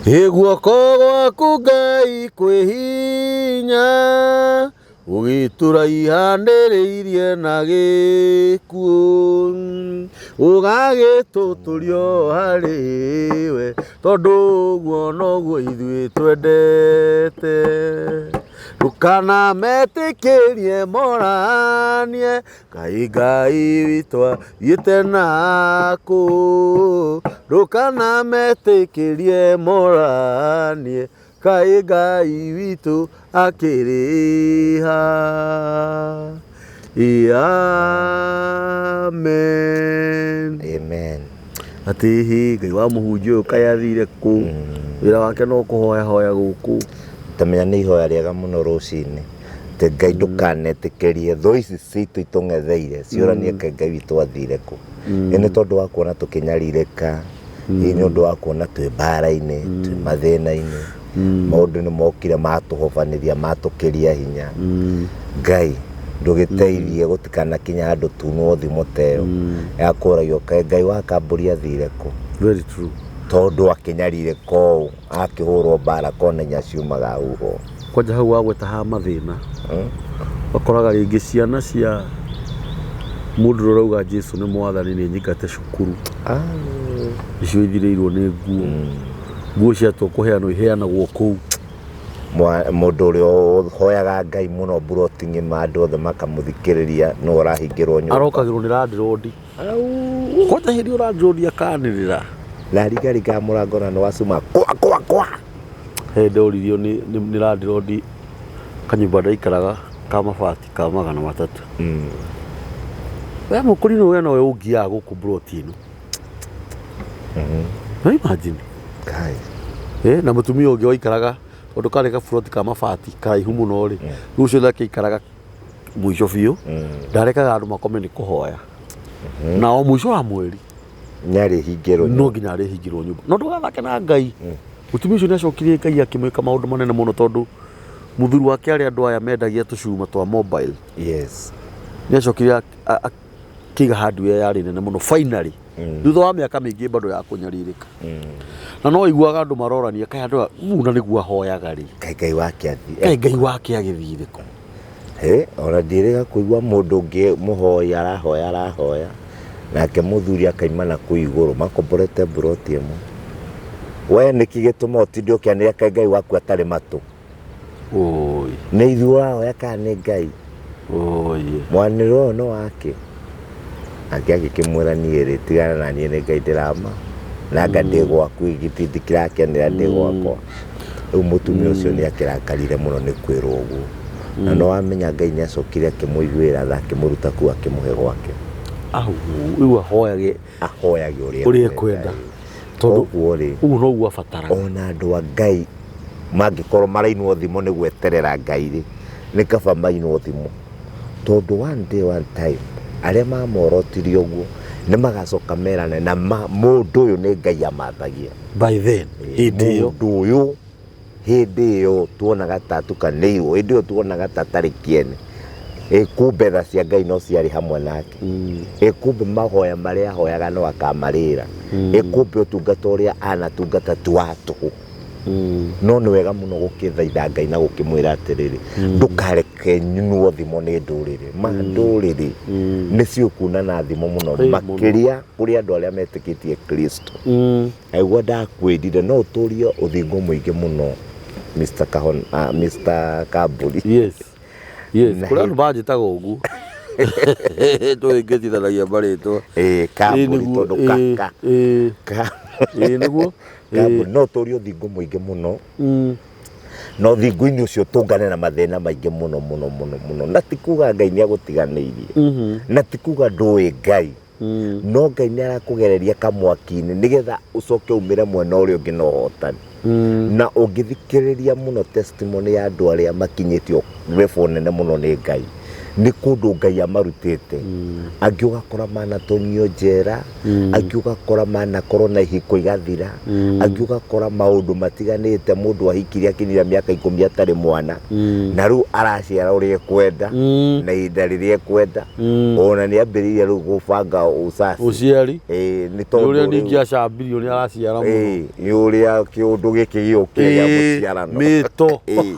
Ĩ guoko gwaku Ngai kwĩ hinya, ũgĩtũraihanĩrĩirie na gĩkuũ, ũgagĩtũtũrio harĩ we, tondũ ũguo noguo ithuĩ twendete. Ndũkanametĩkĩrie moranie, Ngai Ngai witũ athiĩte nakũ, ndũkanametĩkĩrie moranie, Ngai Ngai witũ akĩrĩ ha. Amen. Amen. Atĩ hĩ Ngai wa mũhunjia ũyũ kaĩ athire kũ, wĩra wake no kũhoya hoya gũkũ. Tamenya nĩ ihoya rĩega mũno rũcinĩ atĩ Ngai ndũkanetĩkĩrie thũ ici citũ itũng'etheire ciũranie kaĩ Ngai witũ athire kũ. Ĩ nĩ tondũ wa kuona tũkĩnyarirĩka, ĩ nĩ ũndũ wa kuona twĩ mbara-inĩ, twĩ mathĩna-inĩ, maũndũ nĩ mokire matũhobanĩria matũkĩria hinya. Ngai ndũgĩteithie gũtikanakinye handũ tunwo thimo ta ĩyo ya kũragio kaĩ Ngai wa kambũri athire kũ, Very true. tondũ akĩnyarirĩka ũũ akĩhũrwo mbara kona inya ciumaga huho. Kwanja hau wagweta ha mathĩna, wakoraga rĩngĩ ciana cia mũndũ ũrĩa ũrauga Jesu nĩ mwathani nĩ nyingate cukuru, nĩcio ithirĩirwo nĩ nguo, nguo ciatua kũheanwo iheanagwo kũu. Mũndũ ũrĩa ũhoyaga Ngai mũno mburoti ng'ima andũ othe makamũthikĩrĩria nĩwe ũrahingĩrwo nyũmba. Arokagĩrwo nĩ landlord. Kwanja hĩndĩ ĩyo landlord akanĩrĩra. Na ringaringaga mũrango na nĩ wacuma kwa kwa kwa. He ndoririo nĩ landlord kanyũmba ndaikaraga ka mabati ka 300. We mũkũrinũ we nowe ũngiaga gũkũ mburoti ĩno. No imagine. Kai. Na mũtumia ũngĩ waikaraga tondũ karĩ gaburoti ka mabati karaihu mũno rĩ, rĩu ũcio nake aikaraga mũico biũ, ndarekaga andũ makome nĩ kũhoya. Na o mũico wa mweri Nĩarĩhingĩrwo no nginya arĩhingĩrwo nyũmba. No ndũgathake na Ngai. Mũtumia ũcio nĩacokire Ngai akĩmwĩka maũndũ manene mũno tondũ mũthuri wake arĩ andũ aya mendagia tũcuma twa mobile. Yes. Nĩacokire akĩiga hardware yarĩ nene mũno finally. Thutha wa mĩaka mĩingĩ bado ya kũnyarirĩka. Na no iguaga andũ marorania kaĩ andũ aya muna nĩguo ahoyaga rĩ. Kaĩ Ngai wake athi. Kaĩ Ngai wake agĩthire kũ. Hĩ, ona ndiĩrĩga kũigua mũndũ ũngĩ mũhoi arahoya arahoya nake mũthuri akaima na kũu igũrũ makomborete mburoti ĩmwe. We nĩkĩ gĩtũma ũtinde ũkĩanĩrĩra kaĩ Ngai waku atarĩ matũ? Oi. Nĩ ithuĩ ũrahoya kana nĩ Ngai? Oi. Mwanĩrĩro ũyũ nĩ wake? Nake agĩkĩmwĩra niĩ rĩ tigana na niĩ nĩ Ngai ndĩrama nanga ndĩ gwaku gĩtindi kĩrakĩanĩrĩra ndĩ gwakwa. Rĩu mũtumia ũcio nĩ akĩrakarire mũno nĩ kwĩrwo ũguo. Na no wamenya Ngai nĩ acokire akĩmũiguĩra tha akĩmũruta kũu akĩmũhe gwake. Au, rĩu ahoyage Ahoyage ũrĩa ũrĩa ekwenda. Tondũ Koguo rĩ, ũguo noguo abataraga. Ona andũ a Ngai mangĩkorwo marainwo thimo nĩ gweterera Ngai rĩ, nĩ kaba mainwo thimo. Tondũ one day one time arĩa mamorotirie ũguo nĩ magacoka merane na ma mũndũ ũyũ nĩ Ngai amathagia. By then, hĩndĩ ĩyo. Mũndũ ũyũ hĩndĩ ĩyo tuonaga ta atukanĩirwo, hĩndĩ ĩyo tuonaga ta atarĩ kĩene. Ĩ kumbe tha cia Ngai no ciarĩ hamwe nake. Ĩ kumbe mahoya marĩa ahoyaga no akamarĩra. Ĩ kumbe ũtungata ũrĩa anatungata ti wa tũhũ. No nĩ wega mũno gũkĩthaitha Ngai na gũkĩmwĩra atĩrĩrĩ, ndũkareke nyunwo thimo nĩ ndũrĩrĩ. Ma ndũrĩrĩ nĩ ciũkuna na thimo mũno Ĩ, mũno. makĩria kũrĩ andũ arĩa metĩkĩtie Kristo. Aigua ndakwĩrire no ũtũrie ũthingu mũingĩ mũno Mr. Kahon, Mr. Kamburi. Yes. Yes, Na kũrĩ andũ manjĩtaga ũguo. Tũhĩngĩcithanagia marĩtwa. Ĩĩ, Kamburi tondũ ka ka ka Ĩĩ nĩguo. Kamburi no ũtũrie ũthingu mũingĩ mũno. Na ũthingu-inĩ ũcio ũtũngane na mathĩna maingĩ mũno mũno mũno mũno. Na ti kuga Ngai nĩ agũtiganĩirie. Na ti kuga ndũĩ Ngai. No Ngai nĩ arakũgereria kamwaki-inĩ nĩgetha ũcoke umĩre mwena ũrĩa ũngĩ na ũhotani. Na ũngĩthikĩrĩria mũno testimony ya andũ arĩa makinyĩtio level nene mũno nĩ Ngai, Nĩ kũndũ Ngai amarutĩte. Angĩ ũgakora manatonyio njera, angĩ ũgakora manakorwo na ihiko igathira, angĩ ũgakora maũndũ matiganĩte, mũndũ ahikirie akinyire mĩaka 10 atarĩ mwana, na rĩu araciara ũrĩa ekwenda, na ihinda rĩrĩa ekwenda, ona nĩ ambĩrĩirie rĩu gũbanga ũcaci. Ũciari. Ĩĩ, nĩ nĩ tondũ ũrĩa rĩu- ningĩ acambirio nĩ araciara mũno. Ĩĩ, nĩ ũrĩa kĩũndũ gĩkĩ gĩũkire gĩa Ĩĩ, mũciarano. mĩto. Ĩĩ.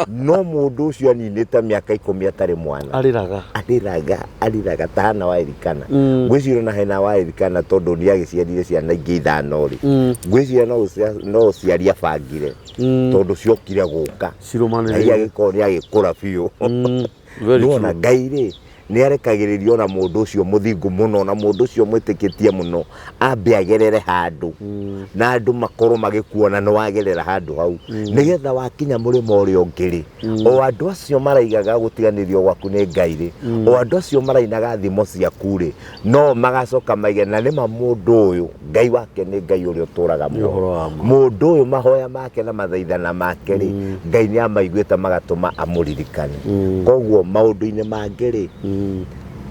No mũndũ ũcio aninĩte mĩaka 10 atarĩ mwana. Arĩraga. Arĩraga, arĩraga ta Hana wa Elikana. Ngwĩciria ona Hana wa Elikana tondũ nĩ agĩciarire ciana ingĩ 5 rĩ. Ngwĩciria no ũciari abangire. Tondũ ciokire gũka. Cirumanĩrĩire. Ngai agĩkorwo nĩ agĩkũra biũ. Very Nĩwona true. Ngai rĩ, nĩ arekagĩrĩria ona mũndũ ũcio mũthingu mũno na mũndũ ũcio mwĩtĩkĩtie mũno ambe agerere handũ, na andũ makorwo magĩkuona nĩ wagerera handũ hau, nĩgetha wakinya mũrĩmo ũrĩa ũngĩ rĩ, o andũ acio maraigaga gũtiganĩrio gwaku nĩ Ngai rĩ, o andũ acio marainaga thimo ciaku rĩ, no magacoka maige na nĩma mũndũ ũyũ Ngai wake nĩ Ngai ũrĩa ũtũraga Nĩ ũhoro wa ma. Mũndũ ũyũ mahoya make na mathaithana make rĩ, Ngai nĩ amaiguĩte magatũma amũririkane. Koguo maũndũ-inĩ mangĩ rĩ,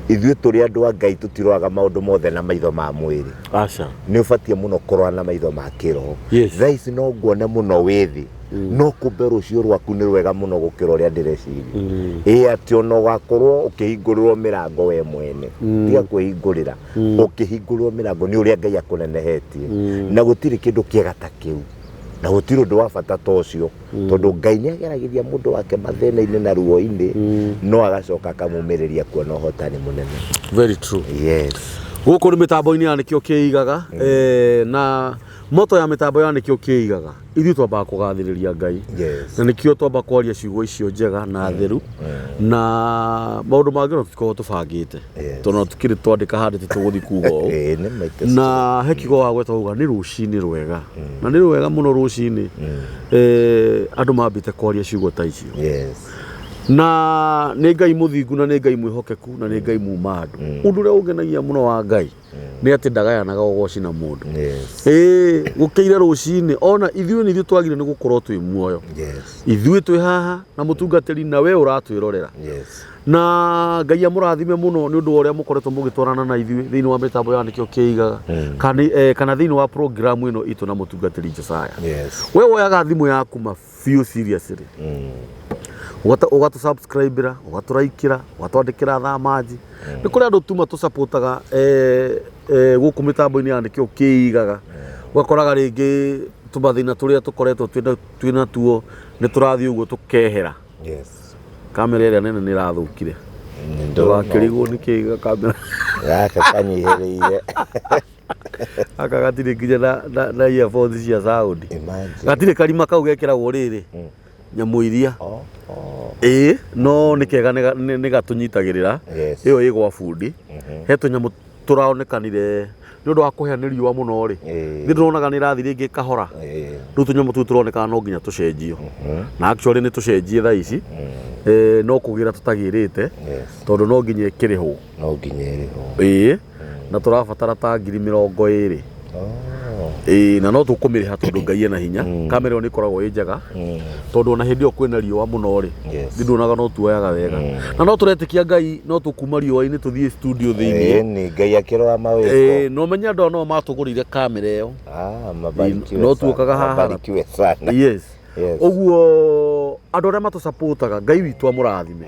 ithuĩ tũrĩ andũ a Ngai tũtiroraga maũndũ mothe na maitho ma mwĩrĩ. Aca. Nĩ ũbatiĩ mũno kũrora na maitho ma kĩroho. Yes. Thaa ici no nguone mũno wĩ thĩ, no kumbe rũciũ rwaku nĩ rwega mũno gũkĩra ũrĩa ndĩreciria. Ĩĩ, atĩ ona ũgakorwo ũkĩhingũrĩrwo mĩrango we mwene, tiga kwĩhingũrĩra, ũkĩhingũrĩrwo mĩrango nĩ ũrĩa Ngai akũnenehetie. Na gũtirĩ kĩndũ kĩega ta kĩu, na gũtirĩ ũndũ wa bata ta ũcio, tondũ Ngai nĩ ageragĩria mũndũ wake mathĩna-inĩ na ruo-inĩ, no agacoka akamũmĩrĩria kuona ũhotani mũnene. Very true. Yes. Gũkũ nĩ mĩtambo-inĩ ya Nĩkĩo Kĩigaga, na moto ya mĩtambo ya Nĩkĩo Kĩigaga, ithuĩ twambaga kũgathĩrĩria Ngai. Yes. Na nĩkĩo twamba kwaria ciugo icio njega na theru, na maũndũ mangĩ no tũkorwo tũbangĩte. Yes. Tondũ tukĩrĩ twandĩka handũ tũgũthiĩ kuga ũũ. Ĩĩ, nĩ maita. Na he kiugo wa gweta uga nĩ rũcinĩ rwega. Na nĩ rwega mũno rũcinĩ. Andũ mambĩte kwaria ciugo ta icio. Yes. Na nĩ Ngai mũthingu, na nĩ Ngai mwĩhokeku, na nĩ Ngai muma andũ. Ũndũ ũrĩa ũngenagia mũno wa Ngai nĩ atĩ ndagayanaga ũgoci na mũndũ. Yes. Ĩĩ, gũkĩire rũcinĩ ona ithuĩ nĩ ithuĩ twagire nĩ gũkorwo twĩ muoyo. Yes. Ithuĩ twĩ haha na mũtungatĩri na we ũratwĩrorera. Yes. Na Ngai amũrathime mũno nĩ ũndũ wa ũrĩa mũkoretwo mũgĩtwarana na ithuĩ thĩinĩ wa mĩtambo ya Nĩkĩo Kĩigaga, kana thĩinĩ wa programu ĩno itũ na mũtungatĩri Josiah. Yes. We woyaga thimũ yaku ma biũ seriously. Ũgatũ subscribe-ĩra, ũgatũraikĩra, ũgatwandĩkĩra thaa manji. Nĩ kũrĩ andũ tuma tũsupportaga gũkũ mĩtambo-inĩ ya Nĩkĩo Kĩigaga. Ũgakoraga rĩngĩ tũmathĩna tũrĩa tũkoretwo twĩna tuo nĩ tũrathiĩ ũguo tũkehera. Yes. Kamera ĩrĩa nene nĩ ĩrathũkire. Ndũgakĩrigwo nĩ kĩ kamera. Gaka kanyihĩrĩire. Gaka gatirĩ nginya na earphones cia sound. Imagine. Gatirĩ karima kau gekĩragwo rĩrĩ. Nyamũ iria. Oh, oh. Ĩĩ, no nĩ kega nĩ gatũnyitagĩrĩra. Yes. Ĩyo ĩ gwa bundi. He tũnyamũ tũraonekanire nĩ ũndũ wa kũhĩa nĩ riũa mũno rĩ. Nĩ ndĩronaga nĩ ĩrathiĩ rĩngĩ ĩkahora. Rĩu tũnyamũ tũu tũronekana no nginya tũcenjio. Na actually nĩ tũcenjie thaa ici. No kũgĩra tũtagĩrĩte. Yes. Tondũ no nginya ĩkĩrĩhwo. No nginya ĩrĩhwo. Ĩĩ. Na tũrabatara ta ngiri 20. Oh. Ĩĩ, na no tũkũmĩrĩha tondũ Ngai ena hinya. Kamera ĩyo nĩ ĩkoragwo ĩ njega. Tondũ ona hĩndĩ ĩyo kwĩna riũa mũno rĩ, Yes. nĩ nduonaga no tuoyaga wega. Na no tũretĩkia Ngai no tũkuma riũa-inĩ tũthiĩ studio thĩinĩ. Ĩĩ, nĩ Ngai akĩrora mawĩko. Ĩĩ, no menye andũ aya no matũgũrĩire kamera ĩyo. Ah, mabarikiwe No sana. tuokaga haha. Mabarikiwe sana. Yes. Yes. Ũguo andũ arĩa matũsupportaga Ngai witũ amũrathime.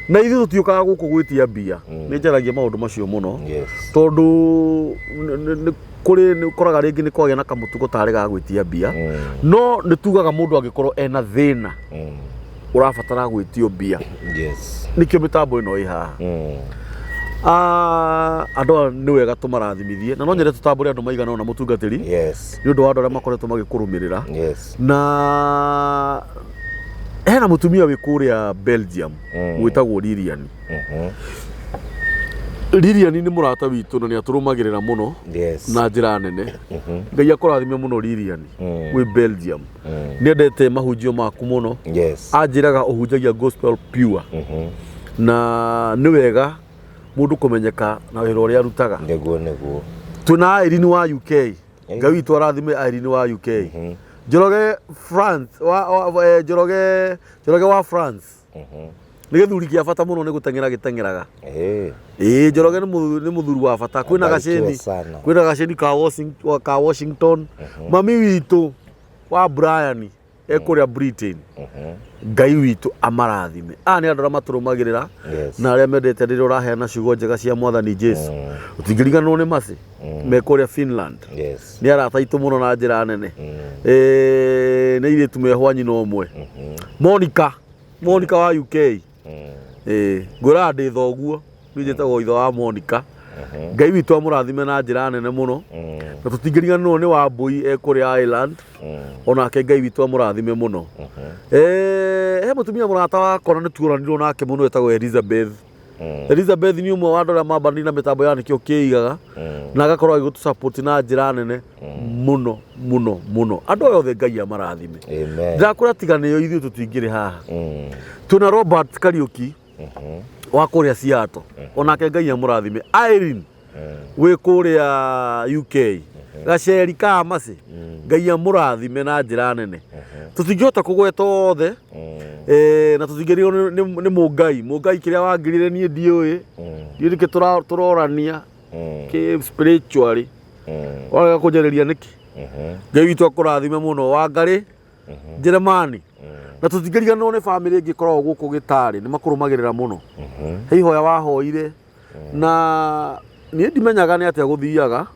Na ithuĩ tũtiũkaga gũkũ gwĩtia mbia. Nĩ njaragia maũndũ macio mũno. Yes. Tondũ kũrĩ nĩ ũkoraga rĩngĩ nĩ kwagĩa na kamũtugo tarĩ ga gwĩtia mbia. No nĩ tugaga mũndũ angĩkorwo ena thĩna ũrabatara gwĩtio mbia. Yes. Nĩkĩo mĩtambo ĩno ĩ haha. Andũ aya nĩ wega tũmarathimithie. Na no nyende tũtambũre andũ maigana ũna mũtungatĩri. Yes. Nĩ ũndũ wa andũ arĩa makoretwo magĩkũrũmĩrĩra. Yes. Na hena mũtumia wĩ kũrĩa Belgium wĩtagwo Lilian. Lilian nĩ mũrata witũ na nĩ atũrũmagĩrĩra mũno. Yes. Na njĩra nene. Ngai akũrathime mũno Lilian wĩ Belgium. Nĩ endete mahunjio maku mũno. Yes. Anjĩraga ũhunjagia gospel pure. Na nĩ wega mũndũ kũmenyeka na wĩra ũrĩa arutaga. Nĩguo, nĩguo. Twĩna Irene wa UK. Ngai witũ arathime Irene wa UK. Njoroge France wa Njoroge wa France. Nĩ gĩthuri kĩa bata mũno nĩ gũteng'era gĩteng'eraga. Eh. Ĩĩ Njoroge nĩ mũthuri wa bata. Kwĩna Abarikiwe gaceni sana. kwĩna gaceni ka Washington. Mami witũ wa Brian ekũrĩa Britain. Ngai witũ amarathime. Aya nĩ andũ arĩa matũrũmagĩrĩra Yes. na arĩa mendete rĩrĩa ũraheana ciugo njega cia Mwathani Jesu. Ũtingĩriganĩrwo nĩ Mercy me kũrĩa Finland. Yes. Nĩ arata aitũ mũno na njĩra nene. Nĩ airĩtu mehwa nyina ũmwe. Monica, Monica wa UK. Ngwĩraga ndĩ thoguo, niĩ njĩtagwo ithe wa Monica. Ngai witũ amũrathime na njĩra nene mũno. Na tũtingĩriganĩrwo nĩ Wambũi ekũrĩa Ireland. Onake Ngai witũ amũrathime mũno. He mũtumia mũrata wakwa na nĩtuoranirwo nake mũno etagwo Elizabeth. Elizabeth nĩ ũmwe wa andũ arĩa mambanĩire na mĩtambo ya nĩkĩo kĩigaga na agakorwo agĩgũtũ support na njĩra nene mũno mũno mũno. Andũ aya othe Ngai amarathime. Amen. Ndĩrakwĩra tiga nĩo ithuĩ tũtingĩrĩ haha. Twĩna Robert Kariuki wa kũrĩa Seattle. Onake Ngai amũrathime. Irene wĩ kũrĩa UK. Gaceri ka Mercy. Ngai amũrathime na njĩra nene. Tũtingĩhota kũgweta othe. Na tũtingĩrigwo nĩ Mũngai. Mũngai kĩrĩa wangirire niĩ ndiũĩ. Ndiũĩ nĩkĩ tũrorania kĩ spiritually. Warega kũnjarĩria nĩkĩ? Ngai witũ akũrathime mũno. Wangarĩ Jeremani. Na tũtingĩriganĩrwo nĩ bamĩrĩ ĩngĩ ĩkoragwo gũkũ gĩtarĩ, nĩ makũrũmagĩrĩra mũno. He ihoya wahoire na niĩ ndimenyaga nĩ atĩa gũthiaga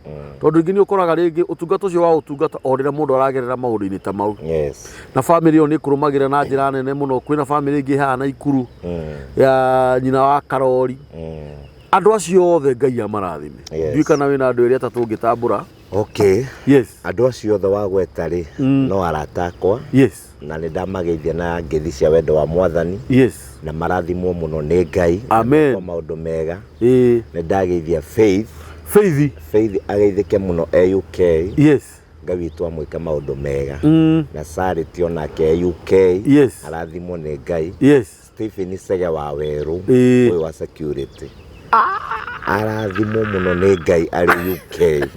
tondũ rĩngĩ nĩ ũkoraga rĩngĩ ũtungata ũcio wa ũtungata o rĩrĩa mũndũ aragerera maũndũ-inĩ ta mau. Yes. Na bamĩrĩ ĩyo nĩ ĩkũrũmagĩrĩra na njĩra nene mũno. Kwĩna bamĩrĩ ĩngĩ haha Naikuru ya nyina wa Karori. Andũ acio othe Ngai amarathime. Yes. Ndiũĩ kana wĩna andũ erĩ atatũ ũngĩtambũra. Okay. Yes. Andũ acio othe wagweta rĩ no arata akwa. Yes. Na nĩ ndamageithia na ngeithi cia wendo wa Mwathani. Yes. Na marathimwo mũno nĩ Ngai. Amen. Kwa maũndũ mega. Nĩ ndageithia Faith. Faith. Faith ageithĩke mũno e UK. Yes. Ngai witũ amwĩke maũndũ mega. Na Charity onake e UK. Yes. Arathimwo nĩ Ngai. Yes. Stephen Sege wa Werũ ũyũ wa security. Arathimwo mũno nĩ Ngai arĩ UK.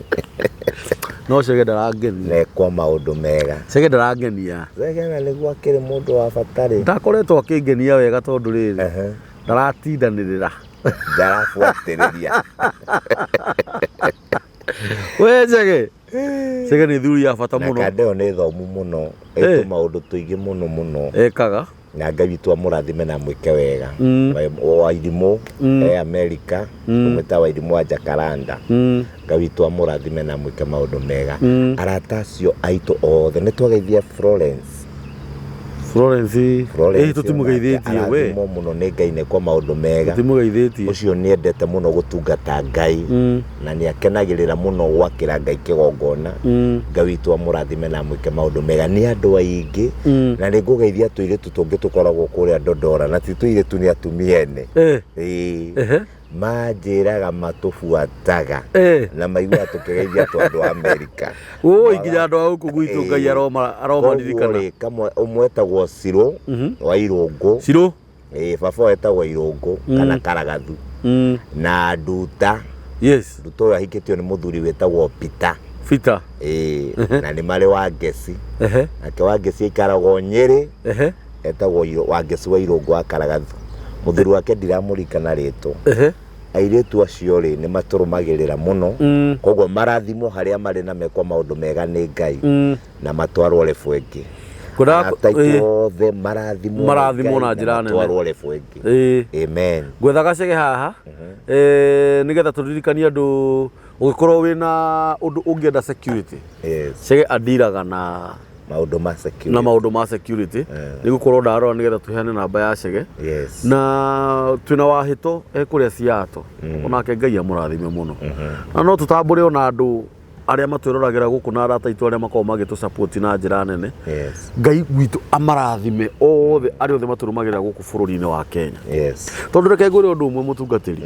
No Chege ndarangenia. Nekwo maũndũ mega. Chege ndarangenia. Chege na nĩguo akĩrĩ mũndũ wa bata rĩ. Ndakoretwo akĩngenia wega tondũ rĩrĩ ndaratindanĩrĩra. Ndarabuatĩrĩria. We Chege. Chege nĩ thuri ya bata mũno. Na kanda ĩyo nĩ thomu mũno. Ĩtũ maũndũ tũingĩ mũno mũno. Ekaga. Na Ngai witũ amũrathime na amwĩke wega. Wairimũ e America, ũmwĩta Wairimũ wa Jacaranda. Ngai witũ amũrathime na amwĩke maũndũ mega. Arata acio aitũ othe nĩ twageithia Florence. Florence. Tũtimũgeithĩtie we. Arathimwo mũno nĩ Ngai nĩ kwa maũndũ mega. Tũtimũgeithĩtie. Ũcio nĩ endete mũno gũtungata Ngai. Na nĩ akenagĩrĩra mũno gwakĩra Ngai kĩgongona. Ngai witũ amũrathime na amwĩke maũndũ mega. Nĩ andũ aingĩ. Na nĩ ngũgeithia tũirĩtu tũngĩ tũkoragwo kũrĩa Dodora. Na ti tũirĩtu nĩ atumia ene. Manjĩraga matũbuataga. Na maiguaga tũkĩgeithia tũ andũ a Amerika. Oi nginya andũ a gũkũ gwitũ Ngai aromaririkana. Koguo rĩ, kamwe ũmwe etagwo Cirũ wa Irũngũ. Cirũ? Baba etagwo Irũngũ kana Karagathu. Na Nduta. Yes. Nduta ũyũ ahikĩtio nĩ mũthuri wĩtagwo Peter. Peter. Na nĩ marĩ Wangeci. Nake Wangeci aikaragwo Nyĩrĩ. Etagwo Wangeci wa Irũngũ wa Karagathu. Mũthuri wake ndiramũririkana rĩtwa. Airĩtu acio rĩ nĩ matũrũmagĩrĩra mũno. Koguo marathimwo harĩa marĩ na mekwo maũndũ mega nĩ Ngai. Na matwarwo level ĩngĩ. Arata aitũ othe marathimwo marathimwo na njĩra nene. Matwarwo level ĩngĩ. Amen. Ngwetha gacege haha. Nĩgetha tũririkanie andũ ũngĩkorwo wĩna ũndũ ũngĩenda security. Yes. Chege andiraga na maũndũ ma security. Na maũndũ ma security. Nĩ gũkorwo ndarora nĩgetha tũheane namba ya Chege. Yes. Na twĩna Wahĩto ekũrĩa Seattle. Onake Ngai amũrathime mũno. Na no tũtambũre ona andũ arĩa matwĩroragĩra gũkũ na arata aitũ arĩa makoragwo magĩtũ support na njĩra nene. Yes. Ngai witũ amarathime othe arĩa othe matũrũmagĩrĩra gũkũ bũrũri-inĩ wa Kenya. Yes. Tondũ reke ngwĩre ũndũ ũmwe mũtungatĩri.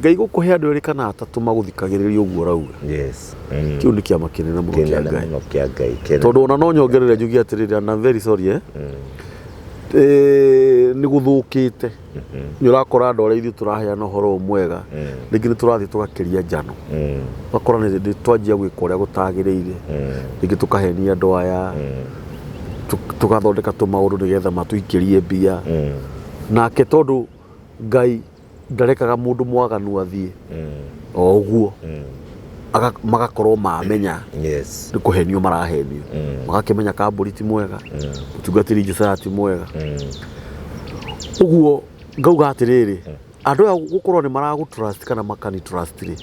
Ngai gũkũhe andũ erĩ kana atatũ magũthikagĩrĩria ũguo ũrauga. Yes. Kĩu nĩ kĩama kĩnene mũno kĩa Kĩnene Ngai. mũno kĩa Ngai. Tondũ ona no nyongerere njuge atĩrĩrĩ, and I'm very sorry, nĩ gũthũkĩte. Nĩ ũrakora andũ arĩa ithuĩ tũraheana ũhoro ũyũ mwega, rĩngĩ nĩ tũrathiĩ tũgakĩria njano. Ũgakora nĩ twanjia gwĩka ũrĩa gũtagĩrĩire. Rĩngĩ tũkahenia andũ aya, tũgathondeka tũmaũndũ nĩgetha matũikĩrie mbia. Nake tondũ Ngai ndarekaga mũndũ mwaganu athiĩ o ũguo, magakorwo mamenya Yes. nĩ kũhenio marahenio, magakĩmenya Kambũri ti mwega, mũtungatĩri Josiah ti mwega. Ũguo ngauga atĩrĩrĩ, andũ aya gũkorwo nĩ maragũ trust kana makani trust rĩ,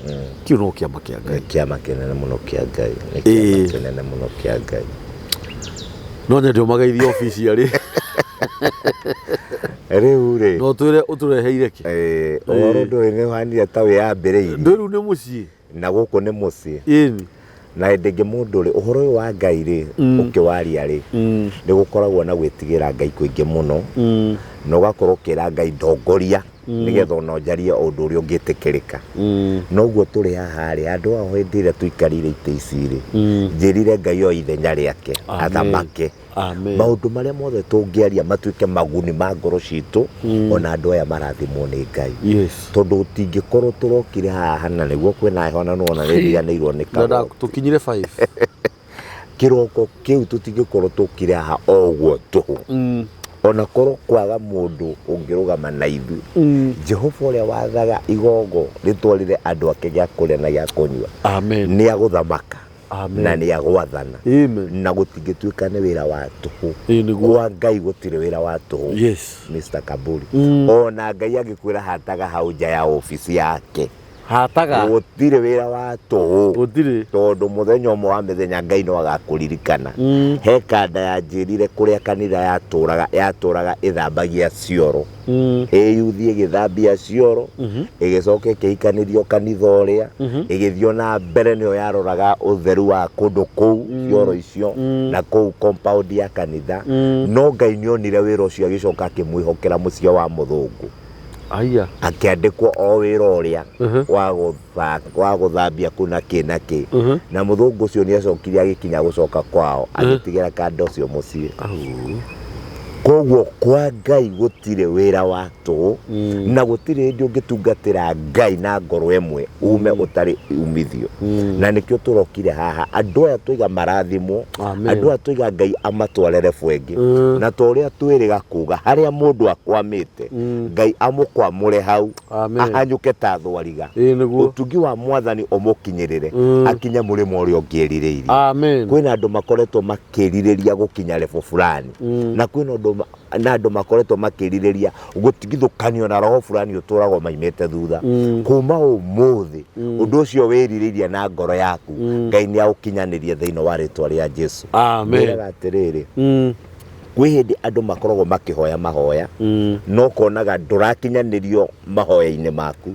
kĩu no kĩama kĩa Ngai. Nĩ kĩama kĩnene mũno kĩa Ngai. Nĩ kĩama Ĩĩ. kĩnene mũno kĩa Ngai. No nyende ũmageithie officially. Rĩu rĩ, No twĩre ũtũreheire kĩ. Ũhoro ndũĩ nĩ ũhanire ta wĩyambĩrĩirie. Ndũĩ rĩu nĩ mũciĩ. Na gũkũ nĩ mũciĩ. Ĩni. Na hĩndĩ ĩngĩ mũndũ rĩ, ũhoro ũyũ wa Ngai rĩ, ũkĩwaria rĩ, nĩ gũkoragwo na gwĩtigĩra Ngai kũingĩ mũno. Na ũgakorwo ũkĩra Ngai ndongoria, nĩgetha ona ũnjarie ũndũ ũrĩa ũngĩtĩkĩrĩka. Noguo tũrĩ haha rĩ, andũ aho hĩndĩ ĩrĩa tũikarire itĩ ici rĩ, njĩrire Ngai oe ithenya rĩake, Amen. athamake. Amen. Maũndũ marĩa mothe tũngĩaria matuĩke maguni ma ngoro citũ, ona andũ aya marathimwo nĩ Ngai. Yes. Tondũ tũtingĩkorwo tũrokire haha na nĩguo kwĩna heho na nĩwona nĩ ndiganĩirwo nĩ Na karoti. tũkinyire 5. Kĩroko kĩu tũtingĩkorwo tũkire haha o ũguo tũhũ. Ona korwo kwaga mũndũ ũngĩrũgama na ithuĩ, Jehova ũrĩa wathaga igongo rĩtwarire andũ ake gĩa kũrĩa na gĩa kũnyua, Amen. nĩ agũthamaka Amen. na nĩ agwathana. Amen. Na gũtingĩtuĩka nĩ wĩra wa tũhũ. Ĩĩ nĩguo. Kwa Ngai gũtirĩ wĩra wa tũhũ. Yes. Mr. Kaburi. Ona Ngai angĩkwĩra hataga hau nja ya obici yake, Hataga. gũtirĩ wĩra wa tũhũ. Gũtirĩ. Tondũ mũthenya ũmwe wa mĩthenya Ngai no agakũririkana. He kanda yanjĩrire kũrĩa kanitha yatũraga ĩthambagia cioro. Ĩyuthi ĩgĩthambia cioro, ĩgĩcoka ĩkĩhikanĩrio kanitha ũrĩa, ĩgĩthiĩ na mbere nĩyo yaroraga ũtheru wa kũndũ kũu, cioro icio, na kũu compound ya kanitha. No Ngai nĩonire wĩra ũcio agĩcoka akĩmwĩhokera mũciĩ wa mũthũngũ. Aya. Akĩandĩkwo o wĩra ũrĩa wa gũthambia kũ na kĩ na kĩ. Na mũthũngũ ũcio nĩacokire agĩkinya gũcoka kwao, agĩtigĩra kanda ũcio mũciĩ. Koguo kwa Ngai gũtirĩ wĩra wa tũhũ, na gũtirĩ hĩndĩ ũngĩtungatĩra Ngai na ngoro ĩmwe ume ũtarĩ umithio. Na nĩkĩo tũrokire haha, andũ aya tũiga marathimwo, Amen. andũ aya tũiga Ngai amatware level ĩngĩ. Na ta ũrĩa twĩrĩga kuga, harĩa mũndũ akwamĩte, Ngai amũkwamũre hau, Amen. ahanyũke ta thwariga. Ĩĩ nĩguo. Ũtugi wa Mwathani ũmũkinyĩrĩre, akinye mũrĩmo ũrĩa ũngĩrirĩirie. Amen. Kwĩna andũ makoretwo makĩrirĩria gũkinya level fulani, na kwĩna andũ na andũ makoretwo makĩrirĩria gũtigithũkanio na roho fulani ũtũragwo maimĩte thutha. Kuma ũmũthĩ, ũndũ ũcio wĩrirĩirie na ngoro yaku, Ngai nĩ aũkinyanĩrie thĩinĩ wa rĩtwa rĩa Jesu. Amen. Ngwĩraga atĩrĩrĩ, kwĩ hĩndĩ andũ makoragwo makĩhoya mahoya, no konaga ndũrakinyanĩrio mahoya-inĩ maku.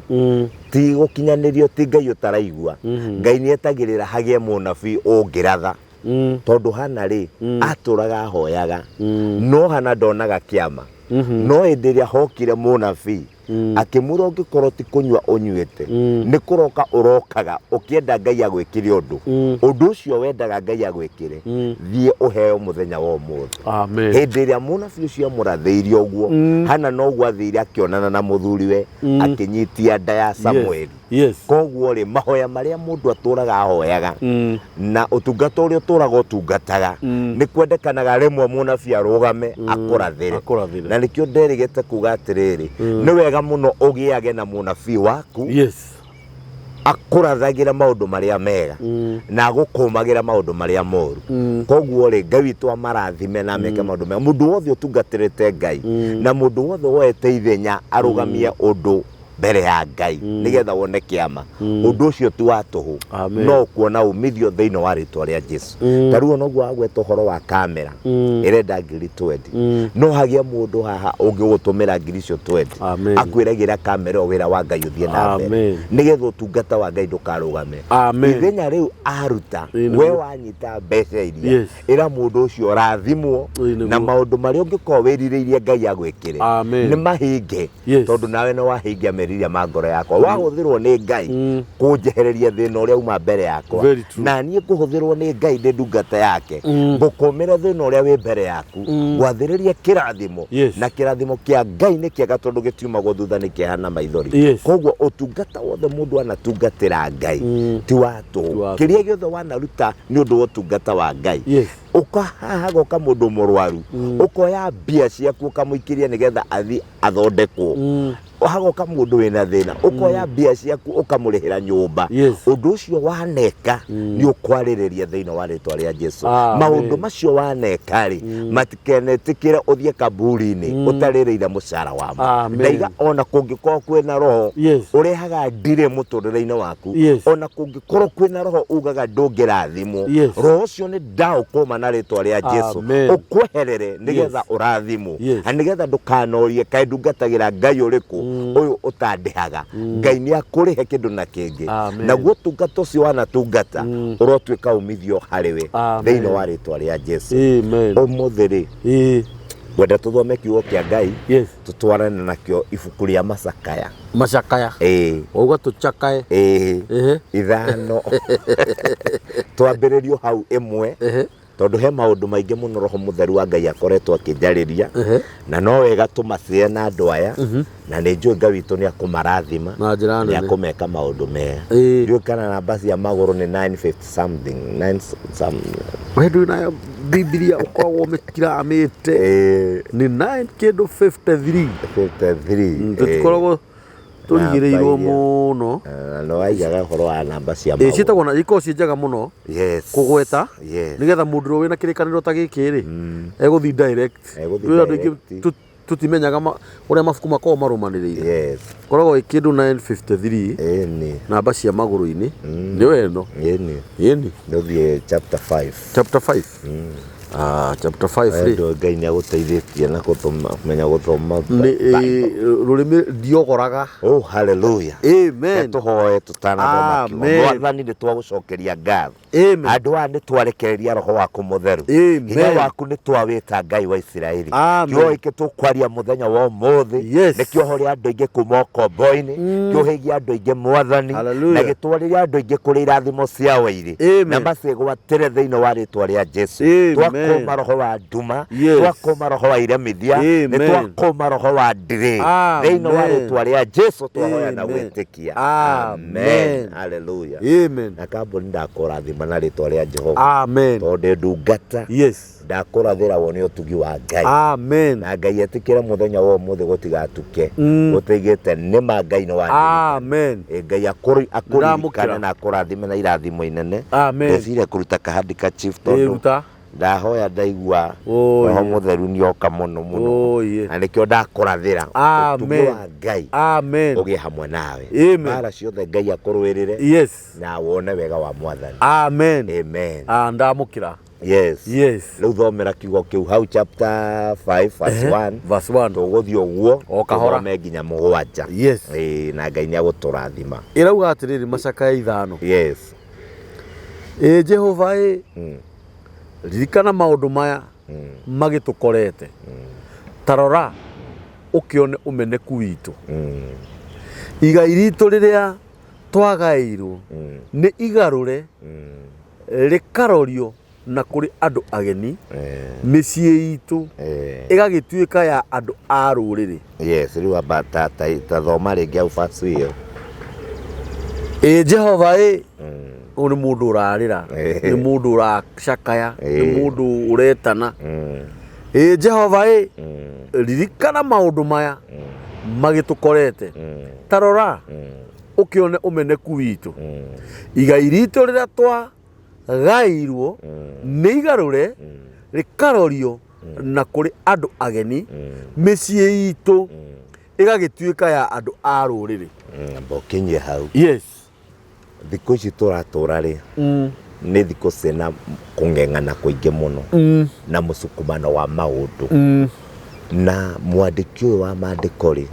Ti gũkinyanĩrio, ti Ngai ũtaraigua. Ngai nĩetagĩrĩra hagĩe mũnabii ũngĩratha. Tondũ Hana rĩ, atũraga ahoyaga, no Hana ndonaga kĩama. No hĩndĩ ĩrĩa hokire mũnabii, akĩmwĩra ũngĩkorwo ti kũnyua ũnyuĩte, nĩ kũroka ũrokaga ũkĩenda Ngai agwĩkĩre ũndũ. Ũndũ ũcio wendaga Ngai agwĩkĩre, thiĩ ũheo mũthenya wa ũmũthĩ. Amen. Hĩndĩ ĩrĩa mũnabii ũcio amũrathĩirie ũguo, Hana noguo athire akĩonana na mũthuriwe, akĩnyitia nda ya Samueli. Yes. Koguo rĩ, mahoya marĩa mũndũ atũraga ahoyaga, na ũtungata ũrĩa ũtũraga ũtungataga, nĩ kwendekanaga rĩmwe mũnabii arũgame akũrathĩre. Akũrathĩre. Na nĩkĩo nderĩgĩte kuga atĩrĩrĩ, nĩ wega mũno ũgĩage na mũnabii waku, Yes. akũrathagĩra maũndũ marĩa mega, na agũkũmagĩra maũndũ marĩa moru. Koguo rĩ, Ngai witũ amarathime na ameke maũndũ mega. Mũndũ wothe ũtungatĩrĩte Ngai, na mũndũ wothe woete ithenya arũgamie ũndũ mbere ya Ngai, nĩgetha wone kĩama, ũndũ ũcio ti wa tũhũ, Amen. no kuona umithio thĩinĩ wa rĩtwa rĩa Jesu. Ta rĩu onoguo wagweta ũhoro wa kamera, ĩrenda ngiri 20, no hagĩe mũndũ haha ũngĩgũtũmĩra ngiri icio 20, Amen. akwĩragĩra kamera ĩyo wĩra wa Ngai ũthiĩ na mbere, Amen. nĩgetha ũtungata wa Ngai ndũkarũgame. Amen. Ithenya rĩu aruta, Ĩĩ, nĩguo. we wanyita mbeca iria, Yes. ĩra mũndũ ũcio rathimwo, Ĩĩ, nĩguo. na maũndũ marĩa ũngĩkorwo wĩrirĩirie Ngai agwĩkĩre, Amen. nĩ mahinge. Yes. Tondũ nawe nĩ wahingia meriria ma ngoro yakwa, wahũthĩrwo nĩ Ngai kũnjehereria thĩna ũrĩa uma mbere yakwa, Very true. na niĩ ngũhũthĩrwo nĩ Ngai ndĩ ndungata yake, ngũkũmĩra thĩna ũrĩa wĩ mbere yaku, ngwathĩrĩrie kĩrathimo. Yes. Na kĩrathimo kĩa Ngai nĩ kĩega tondũ gĩtiumagwo thutha nĩ kĩeha na maithori. Yes. Koguo ũtungata wothe mũndũ anatungatĩra Ngai ti wa tũhũ. Ti wa Kĩrĩa gĩothe wanaruta nĩ ũndũ wa ũtungata wa Ngai, Yes. Ũkahaha goka mũndũ mũrwaru, ũkoya mbia ciaku ũkamũikĩria nĩgetha athi athondekwo. Hagoka mũndũ wĩna thĩna, ũkoya mbia ciaku ũkamũrĩhĩra nyũmba. Ũndũ ũcio waneka nĩ ũkwarĩrĩria thĩinĩ wa rĩtwa rĩa Jesu. Amen. Maũndũ macio waneka rĩ, matikenetĩkĩre ũthiĩ kaburi-inĩ ũtarĩrĩire mũcara wamo. Amen. Ndaiga ona kũngĩkorwo kwĩna roho ũrehaga ndirĩ mũtũrĩre-inĩ waku, ona kũngĩkorwo kwĩna roho ugaga ndũngĩrathimwo, roho ũcio nĩ ndaũkũma na rĩtwa rĩa Jesu. Amen. Ũkweherere nĩgetha ũrathimwo, na nĩgetha ndũkanorie kaĩ ndungatagĩra Ngai ũrĩkũ ũyũ ũtandĩhaga. Ngai nĩ akũrĩhe kĩndũ na kĩngĩ. Amen. Naguo ũtungata ũcio wanatungata ũrotuĩka umithio harĩ we Amen. thĩinĩ wa rĩtwa rĩa Jesu. Amen. Ũmũthĩ rĩ, ngwenda tũthome kiugo kĩa Ngai, tũtwarane nakĩo ibuku rĩa Macakaya. Macakaya. Ĩĩ. Wauga tũcakae. Ĩĩ. Ehe. 5. Twambĩrĩrio hau 1. Tondũ he maũndũ maingĩ mũno Roho Mũtheru wa Ngai akoretwo akĩnjarĩria, na no wega tũmacĩe na andũ aya, na nĩ njũĩ Ngai witũ nĩ akũmarathima Na njĩra nĩ nene. akũmeka maũndũ mega. Ĩĩ. Ndiũĩ kana namba cia magũrũ nĩ 950 something, 9 some. We ndũrĩ nayo Bibilia ũkoragwo ũmĩkiramĩte. Ĩĩ. Nĩ 9 kĩndũ 53. 53. Tũtikoragwo tũrigĩrĩirwo Namba iria. mũno. Na nĩ waigaga ũhoro wa namba cia Ĩĩ, magũrũ. ciĩtagwo na ikoragwo ciĩ njega mũno kũgweta, nĩgetha mũndũ ũrĩa wĩna kĩrĩkanĩro ta gĩkĩ rĩ, egũthiĩ direct. Egũthiĩ Kwĩ andũ aingĩ direct. tũtimenyaga ũrĩa mabuku makoragwo marũmanĩrĩire. Koragwo ĩ kĩndũ 953. Ĩni. Namba cia magũrũ-inĩ nĩyo ĩno. Ĩni. Ĩni. Nĩũthiĩ chapter 5. Chapter 5. Ah, chapter 5 rĩ. Andũ Ngai nĩ agũteithĩtie na gũthoma, kũmenya gũthoma Nĩ Bible. rũrĩmĩ ndiogoraga. Oh, hallelujah. Amen. Tũhoe tũtanathoma kiugo. Amen. Mwathani nĩ twagũcokeria ngatho. Amen. Andũ aya nĩ twarekereria roho waku mũtheru. Amen. Hinya waku nĩ twawĩta Ngai wa Isiraeli. Amen. Kiugo gĩkĩ tũkwaria mũthenya wa ũmũthĩ. Nĩ kĩohore andũ aingĩ kuma ũkombo-inĩ, kĩũhĩgie andũ aingĩ Mwathani, Hallelujah. na gĩtwarĩre andũ aingĩ kũrĩ irathimo cia wairĩ. Amen. Na macĩgwatĩre thĩinĩ wa rĩtwa rĩa Jesu. Amen. Twakũma roho wa nduma, twakũma roho wa iremithia, nĩ Amen. twakũma roho wa ndirĩ. Thĩinĩ wa Amen. rĩtwa rĩa Jesu twahoya na Amen. gwĩtĩkia. Amen. Hallelujah. Amen. Na kambuni ndakũrathima na rĩtwa rĩa Jehova. Amen. Tondũ ndĩ ndungata. Ndakũrathĩra wone ũtugi wa Ngai. Amen. Na Ngai etĩkĩre mũthenya wa ũmũthĩ gũtigatuke. Gũtigĩte nĩma Ngai nĩ wandirikana. Amen. Ngai akũririkane Ndamũkĩra. na akũrathime na irathimo inene. Amen. Ndeciria kũruta kahandi chief tondũ Ĩruta. ndahoya ndaigua Oh, Roho yeah. Mũtheru nĩoka mũno mũno. Oh, yeah. Na nĩkĩo ndakũrathĩra ũtugi Amen. wa Ngai Amen. ũgĩe hamwe nawe. Amen. Mbara ciothe Ngai akũrũĩrĩre na wone wega wa Mwathani. Amen. Amen. Ah, ndamũkĩra. Yes. Yes. Rĩu thomera kiugo kĩu hau chapter 5 verse 1. Verse 1. Tũgũthiĩ ũguo O kahora. tũthome nginya 7. Ĩĩ, na Ngai nĩagũtũrathima. Ĩrauga atĩrĩrĩ, macakaya 5. Ĩ Jehova ĩ, ririkana maũndũ maya magĩtũkorete. Ta rora ũkĩone ũmeneku witũ. Igai ritũ rĩrĩa twagaĩirwo nĩ igarũre, rĩkarorio na kũrĩ andũ ageni, mĩciĩ itũ ĩgagĩtuĩka ya andũ a rũrĩrĩ. Yes, rĩu amba ta thoma rĩngĩ hau verse ĩyo. Ĩ Jehova ĩ, ũyũ nĩ mũndũ ũrarĩra, nĩ mũndũ ũracakaya, nĩ mũndũ ũretana. Ĩ Jehova ĩ, ririkana maũndũ maya magĩtũkorete. Ta rora ũkĩone ũmeneku witũ. Igai ritũ rĩrĩa twagaĩirwo nĩ igarũre, rĩkarorio na kũrĩ andũ ageni, mĩciĩ itũ ĩgagĩtuĩka ya andũ a rũrĩrĩ. Amba ũkinyie hau. Yes. Thikũ ici tũratũra rĩ, nĩ thikũ ciĩna kũng'eng'ana kũingĩ mũno na mũsukumano wa maũndũ. Na mwandĩki ũyũ wa maandĩko rĩ,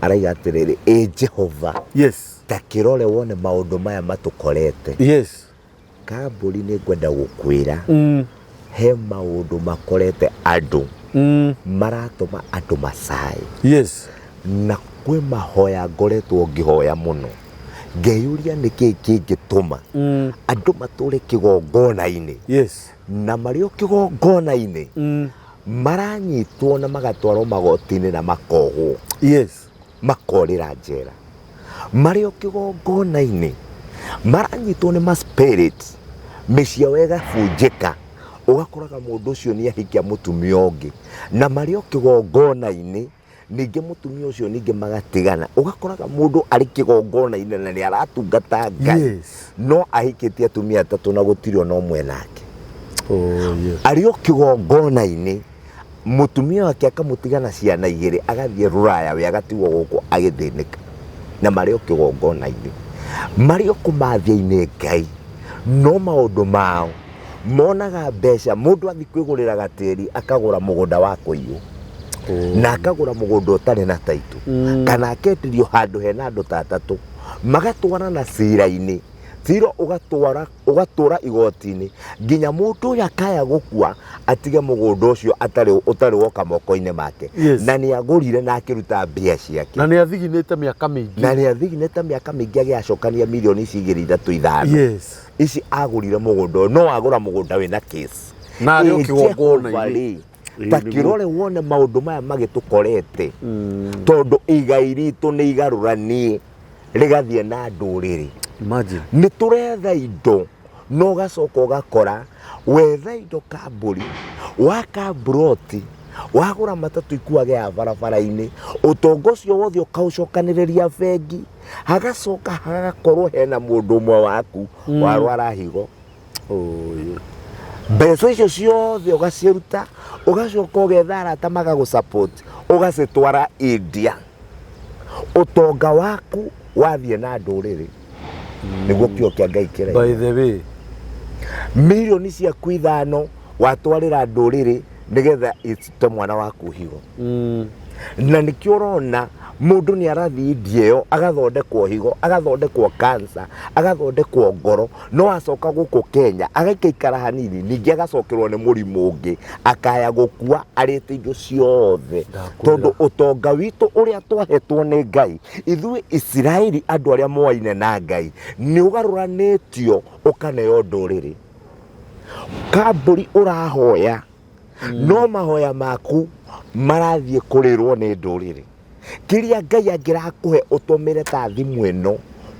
araiga atĩrĩrĩ, ĩ Jehova, ta kĩrore wone maũndũ maya matũkorete. Kambũri nĩ ngwenda gũkwĩra, he maũndũ makorete andũ maratũma andũ macae. Na kwĩ mahoya ngoretwo ngĩhoya mũno, ngeyũria nĩkĩĩ kĩngĩtũma andũ matũre kĩgongona-inĩ. Na marĩ o kĩgongona-inĩ, maranyitwo na magatwarwo magoti-inĩ na makohwo. Makorĩra njera. Marĩ o kĩgongona-inĩ, maranyitwo nĩ ma spirit, mĩciĩ yao ĩgabunjĩka. Ũgakoraga mũndũ ũcio nĩ ahikia mũtumia ũngĩ na marĩ o kĩgongona-inĩ, ningĩ mũtumia ũcio ningĩ magatigana. Ũgakoraga mũndũ arĩ kĩgongona-inĩ na nĩ aratungata Ngai, no ahikĩtie atumia atatũ na gũtirĩ ona ũmwe nake. Oh, yes. Arĩ o kĩgongona-inĩ, mũtumia wake akamũtiga na ciana igĩrĩ, agathiĩ rũraya, we agatigwo gũkũ agĩthĩnĩka, na marĩ o kĩgongona-inĩ, marĩ o kũmathia-inĩ Ngai, no maũndũ mao monaga mbeca. Mũndũ athiĩ kwĩgũrĩra gatĩri, akagũra mũgũnda wa kũiywo, na akagũra mũgũnda ũtarĩ na taitũ, kana akenderio handũ hena andũ ta atatũ, magatwarana cira-inĩ, cira ũgatwara ũgatũra igoti-inĩ nginya mũndũ ũyũ akaya gũkua atige mũgũnda ũcio atarĩ ũtarĩ woka moko-inĩ make. Na nĩ agũrire na akĩruta mbia ciake. Na nĩ athiginĩte mĩaka mĩingĩ. Na nĩ athiginĩte mĩaka mĩingĩ agĩacokania mirioni ici igĩrĩ, ithatũ, ithano. Ici agũrire mũgũnda ũyũ, no agũra mũgũnda wĩna case. Na arĩ o Ĩ kĩgongona-inĩ. Jehova rĩ, ta kĩrore wone maũndũ maya magĩtũkorete, tondũ igai ritũ nĩ igarũranie rĩgathiĩ na ndũrĩrĩ. Imagine. Nĩ tũretha indo, no ũgacoka ũgakora wetha indo kambũri, waka mburoti, wagũra matatũ ikuage ya barabara-inĩ, ũtonga ũcio wothe ũkaũcokanĩrĩria bengi, hagacoka hagakorwo hena mũndũ ũmwe waku warwara higo. Oh, yeah. Mbeca icio ciothe ũgaciruta, ũgacoka ũgetha arata magagũ support, ũgacitwara India. Ũtonga waku wathiĩ na ndũrĩrĩ. Nĩguo kĩo kĩa Ngai kĩraiga. By the way, Mirioni ciaku ithano watwarĩra ndũrĩrĩ nĩgetha icite mwana waku higo. Na nĩkĩo ũrona mũndũ nĩ arathiĩ India ĩyo agathondekwo higo, agathondekwo cancer, agathondekwo ngoro, no acoka gũkũ Kenya agaikaikara hanini, ningĩ agacokerwo nĩ mũrimũ ũngĩ, akaya gũkua arĩte indo ciothe. Ndakwĩra. Tondũ ũtonga witũ ũrĩa twahetwo nĩ Ngai, ithuĩ Isiraeli andũ arĩa moaine na Ngai, nĩ ũgarũranĩtio ũkaneo ndũrĩrĩ. Kambũri ũrahoya, no mahoya maku marathiĩ kũrĩrwo nĩ ndũrĩrĩ. Kĩrĩa Ngai angĩrakũhe ũtũmĩre ta thimũ ĩno,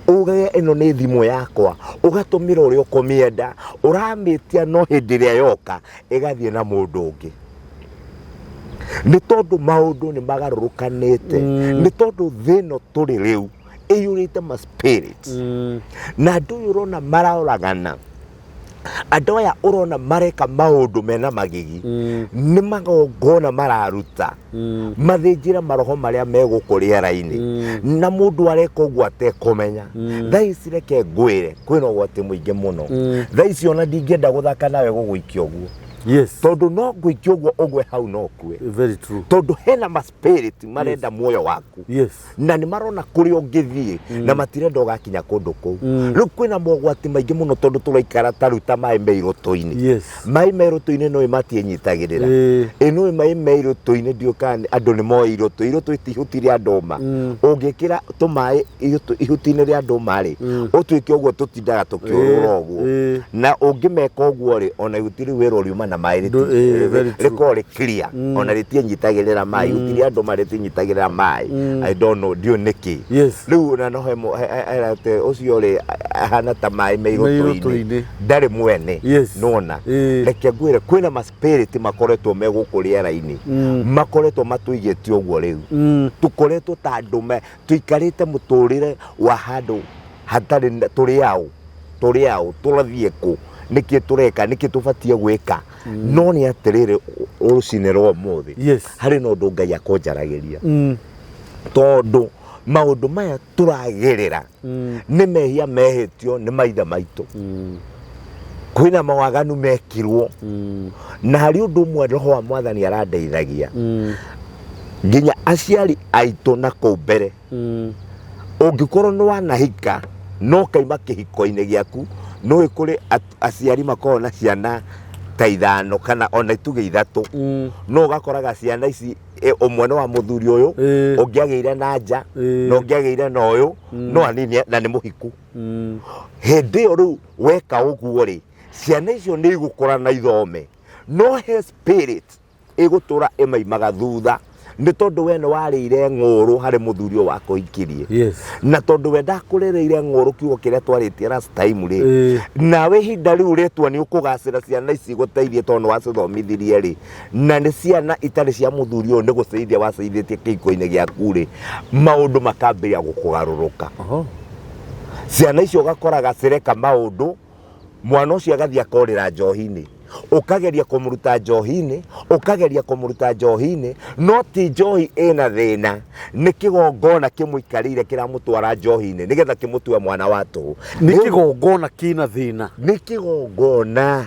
ugage ĩno nĩ thimũ yakwa, ũgatũmĩra ũrĩa ũkũmĩenda, ũramĩtia no hĩndĩ ĩrĩa yoka ĩgathiĩ na mũndũ ũngĩ. Nĩ tondũ maũndũ nĩ magarũrũkanĩte, nĩ tondũ thĩ ĩno tũrĩ rĩu ĩiyũrĩte ma spirits. Na andũ ũyũ ũrona maroragana, andũ aya ũrona mareka maũndũ mena magigi, nĩ magongona mararuta, mathĩnjĩre maroho marĩa me gũkũ rĩera-inĩ, na mũndũ areka ũguo atekũmenya. Thaa ici reke ngwĩre kwĩna ũgwati mũingĩ mũno. Thaa ici ona ndingĩenda gũthaka nawe gũgũikia ũguo, tondũ no ngũikia ũguo ũgwe hau no ũkue. Very true. Tondũ hena ma spirit marenda muoyo waku. Na nĩ marona kũrĩa ũngĩthiĩ, na matirenda ũgakinya kũndũ kũu. Rĩu kwĩna mogwati maingĩ mũno, tondũ tũraikara ta rĩu ta maĩ me irũtũ-inĩ. Maĩ me irũtũ-inĩ no matiĩnyitagĩrĩra. Ĩ no maĩ me irũtũ-inĩ, ndiũĩ kana andũ nĩ moĩ irũtũ. Irũtũ ti ihuti rĩa ndũma. Ũngĩkĩra tũmaĩ ihuti-inĩ rĩa ndũma rĩ, ũtuĩke ũguo tũtindaga tũkĩũrũra ũguo. Na ũngĩmeka ũguo rĩ, ona ihuti rĩu wĩrwo riuma na maĩ Very true. rĩkoragwo rĩ clear, ona rĩtiĩnyitagĩrĩra maĩ. Ihuti rĩa ndũma rĩtinyitagĩrĩra maĩ. I don't know, ndiũĩ nĩkĩ. Rĩu ona no he atĩ ũcio rĩ ahana ta maĩ me irũtũ-inĩ. Irũtũ-inĩ. Ndarĩ mwene. Nona. Reke ngwĩre kwĩna ma spirit makoretwo me gũkũ rĩera-inĩ, makoretwo matũigĩte ũguo rĩu. Tũkoretwo ta andũ tũikarĩte mũtũrĩre wa handũ hatarĩ tũrĩ aũ, tũrĩ aũ, tũrathiĩ kũ, nĩkĩ tũreka, nĩkĩ tũbatiĩ gwĩka. No nĩ atĩrĩrĩ, rũcinĩ rwa ũmũthĩ harĩ na ũndũ Ngai akũnjaragĩria, tondũ maũndũ maya tũragerera nĩ mehia mehĩtio nĩ maithe maitũ. Kwĩna mawaganu mekirwo, na harĩ ũndũ ũmwe roho wa mwathani arandeithagia, nginya aciari aitũ na kũu mbere. Ũngĩkorwo nĩ wanahika no kaima kĩhiko-inĩ gĩaku, nĩ kũrĩ aciari makoragwo na ciana ta ithano kana ona tuge ithatũ, no ũgakoraga ciana ici ũmwe nĩ wa mũthuri ũyũ, ũngĩ agĩire na nja, na ũngĩ agĩire na ũyũ, no anini na nĩ mũhiku. Hĩndĩ ĩyo rĩu weka ũguo rĩ, ciana icio nĩ igũkũra na ithome, no he spirit ĩgũtũra ĩmaimaga thutha. Nĩ tondũ we nĩ warĩire ng'ũrũ harĩ mũthuri ũyũ wakũhikirie. Na tondũ we ndakũrĩrĩire ng'ũrũ, kiugo kĩrĩa twarĩtie last time rĩ, nawe ihinda rĩu rĩtua nĩ ũkũgacĩra, ciana ici gũteithie tondũ nĩ wacithomithirie rĩ, na nĩ ciana itarĩ cia mũthuri ũyũ, nĩ gũceithia waceithĩtie kĩhiko-inĩ gĩaku rĩ, maũndũ makambĩrĩria gũkũgarũrũka. Ciana icio ũgakoraga cireka maũndũ, mwana ũcio agathiĩ akorĩra njohi-inĩ, ũkageria kũmũruta njohi-inĩ, ũkageria kũmũruta njohi-inĩ, no ti njohi ĩna thĩna, nĩ kĩgongona kĩmũikarĩire kĩramũtwara njohi-inĩ nĩgetha kĩmũtue mwana wa tũhũ. Nĩ kĩgongona kĩna thĩna. Nĩ kĩgongona.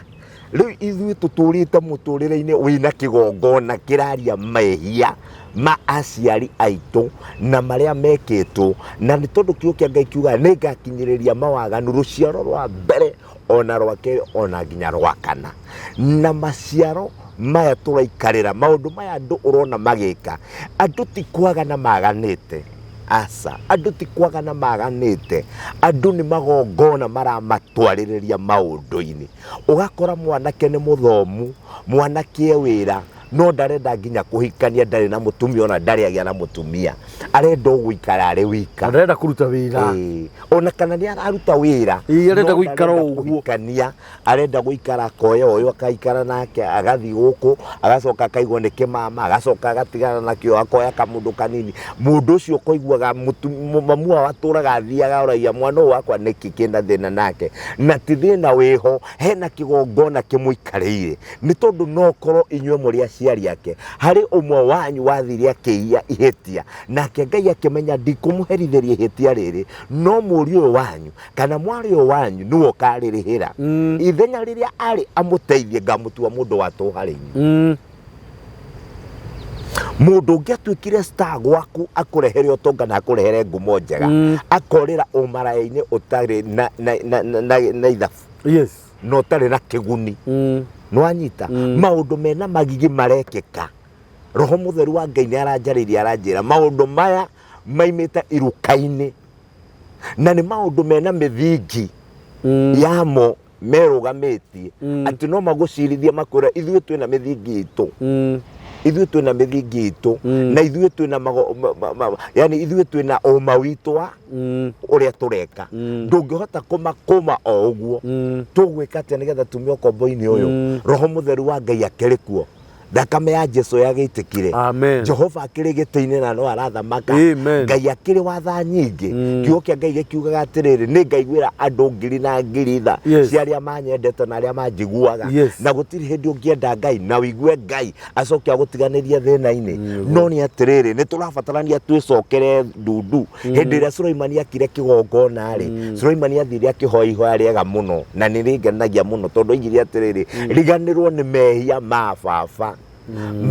Rĩu ithuĩ tũtũrĩte mũtũrĩre-inĩ wĩna kĩgongona kĩraria mehia ma aciari aitũ na marĩa mekĩtwo, na nĩ tondũ kiugo kĩa Ngai kiugaga nĩ ngakinyĩrĩria mawaganu rũciaro rwa mbere ona rwa kerĩ ona nginya rwa kana. Na maciaro maya tũraikarĩra, maũndũ maya andũ ũrona magĩka, andũ ti kwagana maganĩte, aca, andũ ti kwagana maganĩte, andũ nĩ magongona maramatwarĩrĩria maũndũ-inĩ. Ũgakora mwanake nĩ mũthomu, mwanake e wĩra, no ndarenda nginya kũhikania, ndarĩ na mũtumia ona ndarĩ agĩa na mũtumia, arenda o gũikara arĩ wika. Na ndarenda kũruta wĩra. Ĩĩ. Ona kana nĩ araruta wĩra, Ĩĩ, arenda no gũikara ndarenda o ũguo. kũhikania, arenda gũikara akoya ũyũ akaikara nake, agathiĩ gũkũ, agacoka akaigua nĩ kĩmama, agacoka agatigana nakĩo, akoya kamũndũ kanini. Mũndũ ũcio ũkoiguaga mamu wao atũraga athiaga oragia mwana ũyũ wakwa nĩkĩ kĩna thĩna nake, na ti thĩna wĩho, hena kĩgongona kĩmũikarĩire. Nĩ tondũ no korwo inyuĩ mũrĩ aciari ake, harĩ ũmwe wanyu wathire akĩiya ihĩtia, nake Ngai akĩmenya ndikũmũherithĩria ihĩtia rĩrĩ, no mũriũ ũyũ wanyu kana mwarĩ ũyũ wanyu nĩwe ũkarĩrĩhĩra. Ithenya rĩrĩa arĩ amũteithie, ngamũtua mũndũ wa tũhũ harĩ inyuĩ. Mũndũ ũngĩ atuĩkire star gwaku, akũrehere ũtonga na akũrehere ngumo njega, akorĩra ũmaraya-inĩ ũtarĩ na ithabu, na ũtarĩ na kĩguni. Nĩwanyita? Maũndũ mena magigi marekĩka. Roho mũtheru wa Ngai nĩ aranjarĩria, aranjĩra maũndũ maya maimĩte iruka-inĩ, na nĩ maũndũ mena mĩthingi yamo merũgamĩtie, atĩ no magũcirithie makwĩra ithuĩ twĩna mĩthingi itũ, ithuĩ twĩna mĩthingi itũ, na ithuĩ twĩna mago, ma, ma, ma, yani ithuĩ twĩna ũma witũ wa ũrĩa tũreka. Ndũngĩhota kũmakũma o ũguo. Tũgwĩka atĩa nĩgetha tume ũkombo-inĩ ũyũ? Roho mũtheru wa Ngai akĩrĩ kuo, thakame ya Jesu yagĩitĩkire. Amen. Jehova akĩrĩ gĩtĩ-inĩ na no arathamaka. Amen. Ngai akĩrĩ wa tha nyingĩ. Kiugo kĩa Ngai gĩkiugaga atĩrĩrĩ, nĩ ngaiguĩra andũ ngiri na ngiri tha cia arĩa manyendete na arĩa manjiguaga. Na gũtirĩ hĩndĩ ũngĩenda Ngai na ũigue Ngai acoke agũtiganĩrie thĩna-inĩ. No nĩ atĩrĩrĩ, nĩ tũrabatarania twĩcokere ndundu. Hĩndĩ ĩrĩa Sulaimani akire kĩgongona rĩ, Sulaimani athire akĩhoya ihoya rĩega mũno, na nĩ rĩngenagia mũno, tondũ oigire atĩrĩrĩ, riganĩrwo nĩ mehia ma baba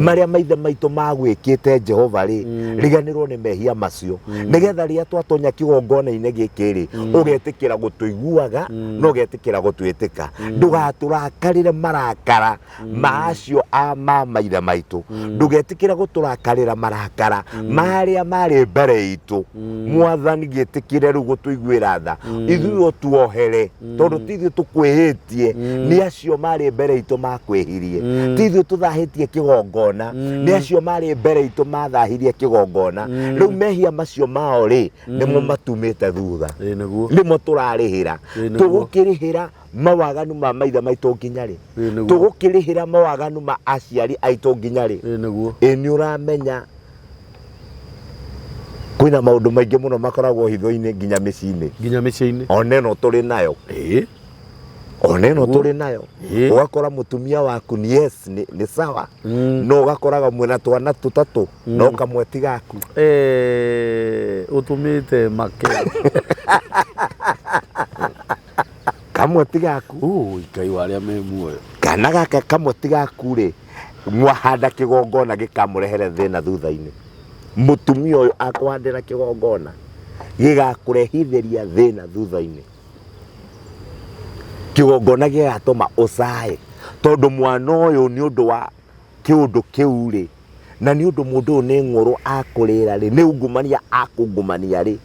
marĩa maithe maitũ magwĩkĩte Jehova rĩ, riganĩrwo nĩ mehia macio, nĩgetha rĩrĩa twatonya kĩgongona-inĩ gĩkĩ rĩ, ũgetĩkĩra gũtũiguaga na ũgetĩkĩra gũtwĩtĩka. Ndũgatũrakarĩre marakara ma acio a ma maithe maitũ, ndũgetĩkĩra gũtũrakarĩra marakara marĩa marĩ mbere itũ. Mwathani, gĩtĩkĩre rĩu gũtũiguĩra tha ithuĩ, ũtuohere, tondũ ti ithuĩ tũkwĩhĩtie, nĩ acio marĩ mbere itũ makwĩhirie. Ti ithuĩ tũthahĩtie kĩgongona, nĩ acio marĩ mbere itũ mathahirie kĩgongona. Rĩu mehia macio mao rĩ, nĩmo matumĩte thutha, Ĩĩ nĩguo. nĩmo tũrarĩhĩra. Ĩĩ nĩguo. Tũgũkĩrĩhĩra mawaganu ma maithe maitũ nginya rĩ? Ĩĩ nĩguo. Tũgũkĩrĩhĩra mawaganu ma aciari aitũ nginya rĩ? Ĩĩ nĩguo. Ĩ nĩ ũramenya kwĩna maũndũ maingĩ mũno makoragwo hitho-inĩ nginya mĩciĩ-inĩ? Nginya mĩciĩ-inĩ. Ona ĩno tũrĩ nayo. Ĩĩ. Ona ĩno Nĩguo. tũrĩ nayo. Ĩĩ. Ũgakora mũtumia waku ni yes, nĩ sawa, no ũgakoraga mwĩna twana tũtatũ, no kamwe ti gaku. Ũtũmĩte make. Kamwe ti gaku. Ui, Ngai wa arĩa me muoyo. Kana gaka kamwe ti gaku rĩ, mwahanda kĩgongona gĩkamũrehere thĩna thutha-inĩ. Mũtumia ũyũ akũhandĩra kĩgongona gĩgakũrehithĩria thĩna thutha-inĩ. Kĩgongona gĩgatũma ũcae, tondũ mwana ũyũ nĩ ũndũ wa kĩũndũ kĩu rĩ, na nĩ ũndũ mũndũ ũyũ nĩ ng'ũrũ akũrĩra rĩ, nĩ ungumania akungumania rĩ,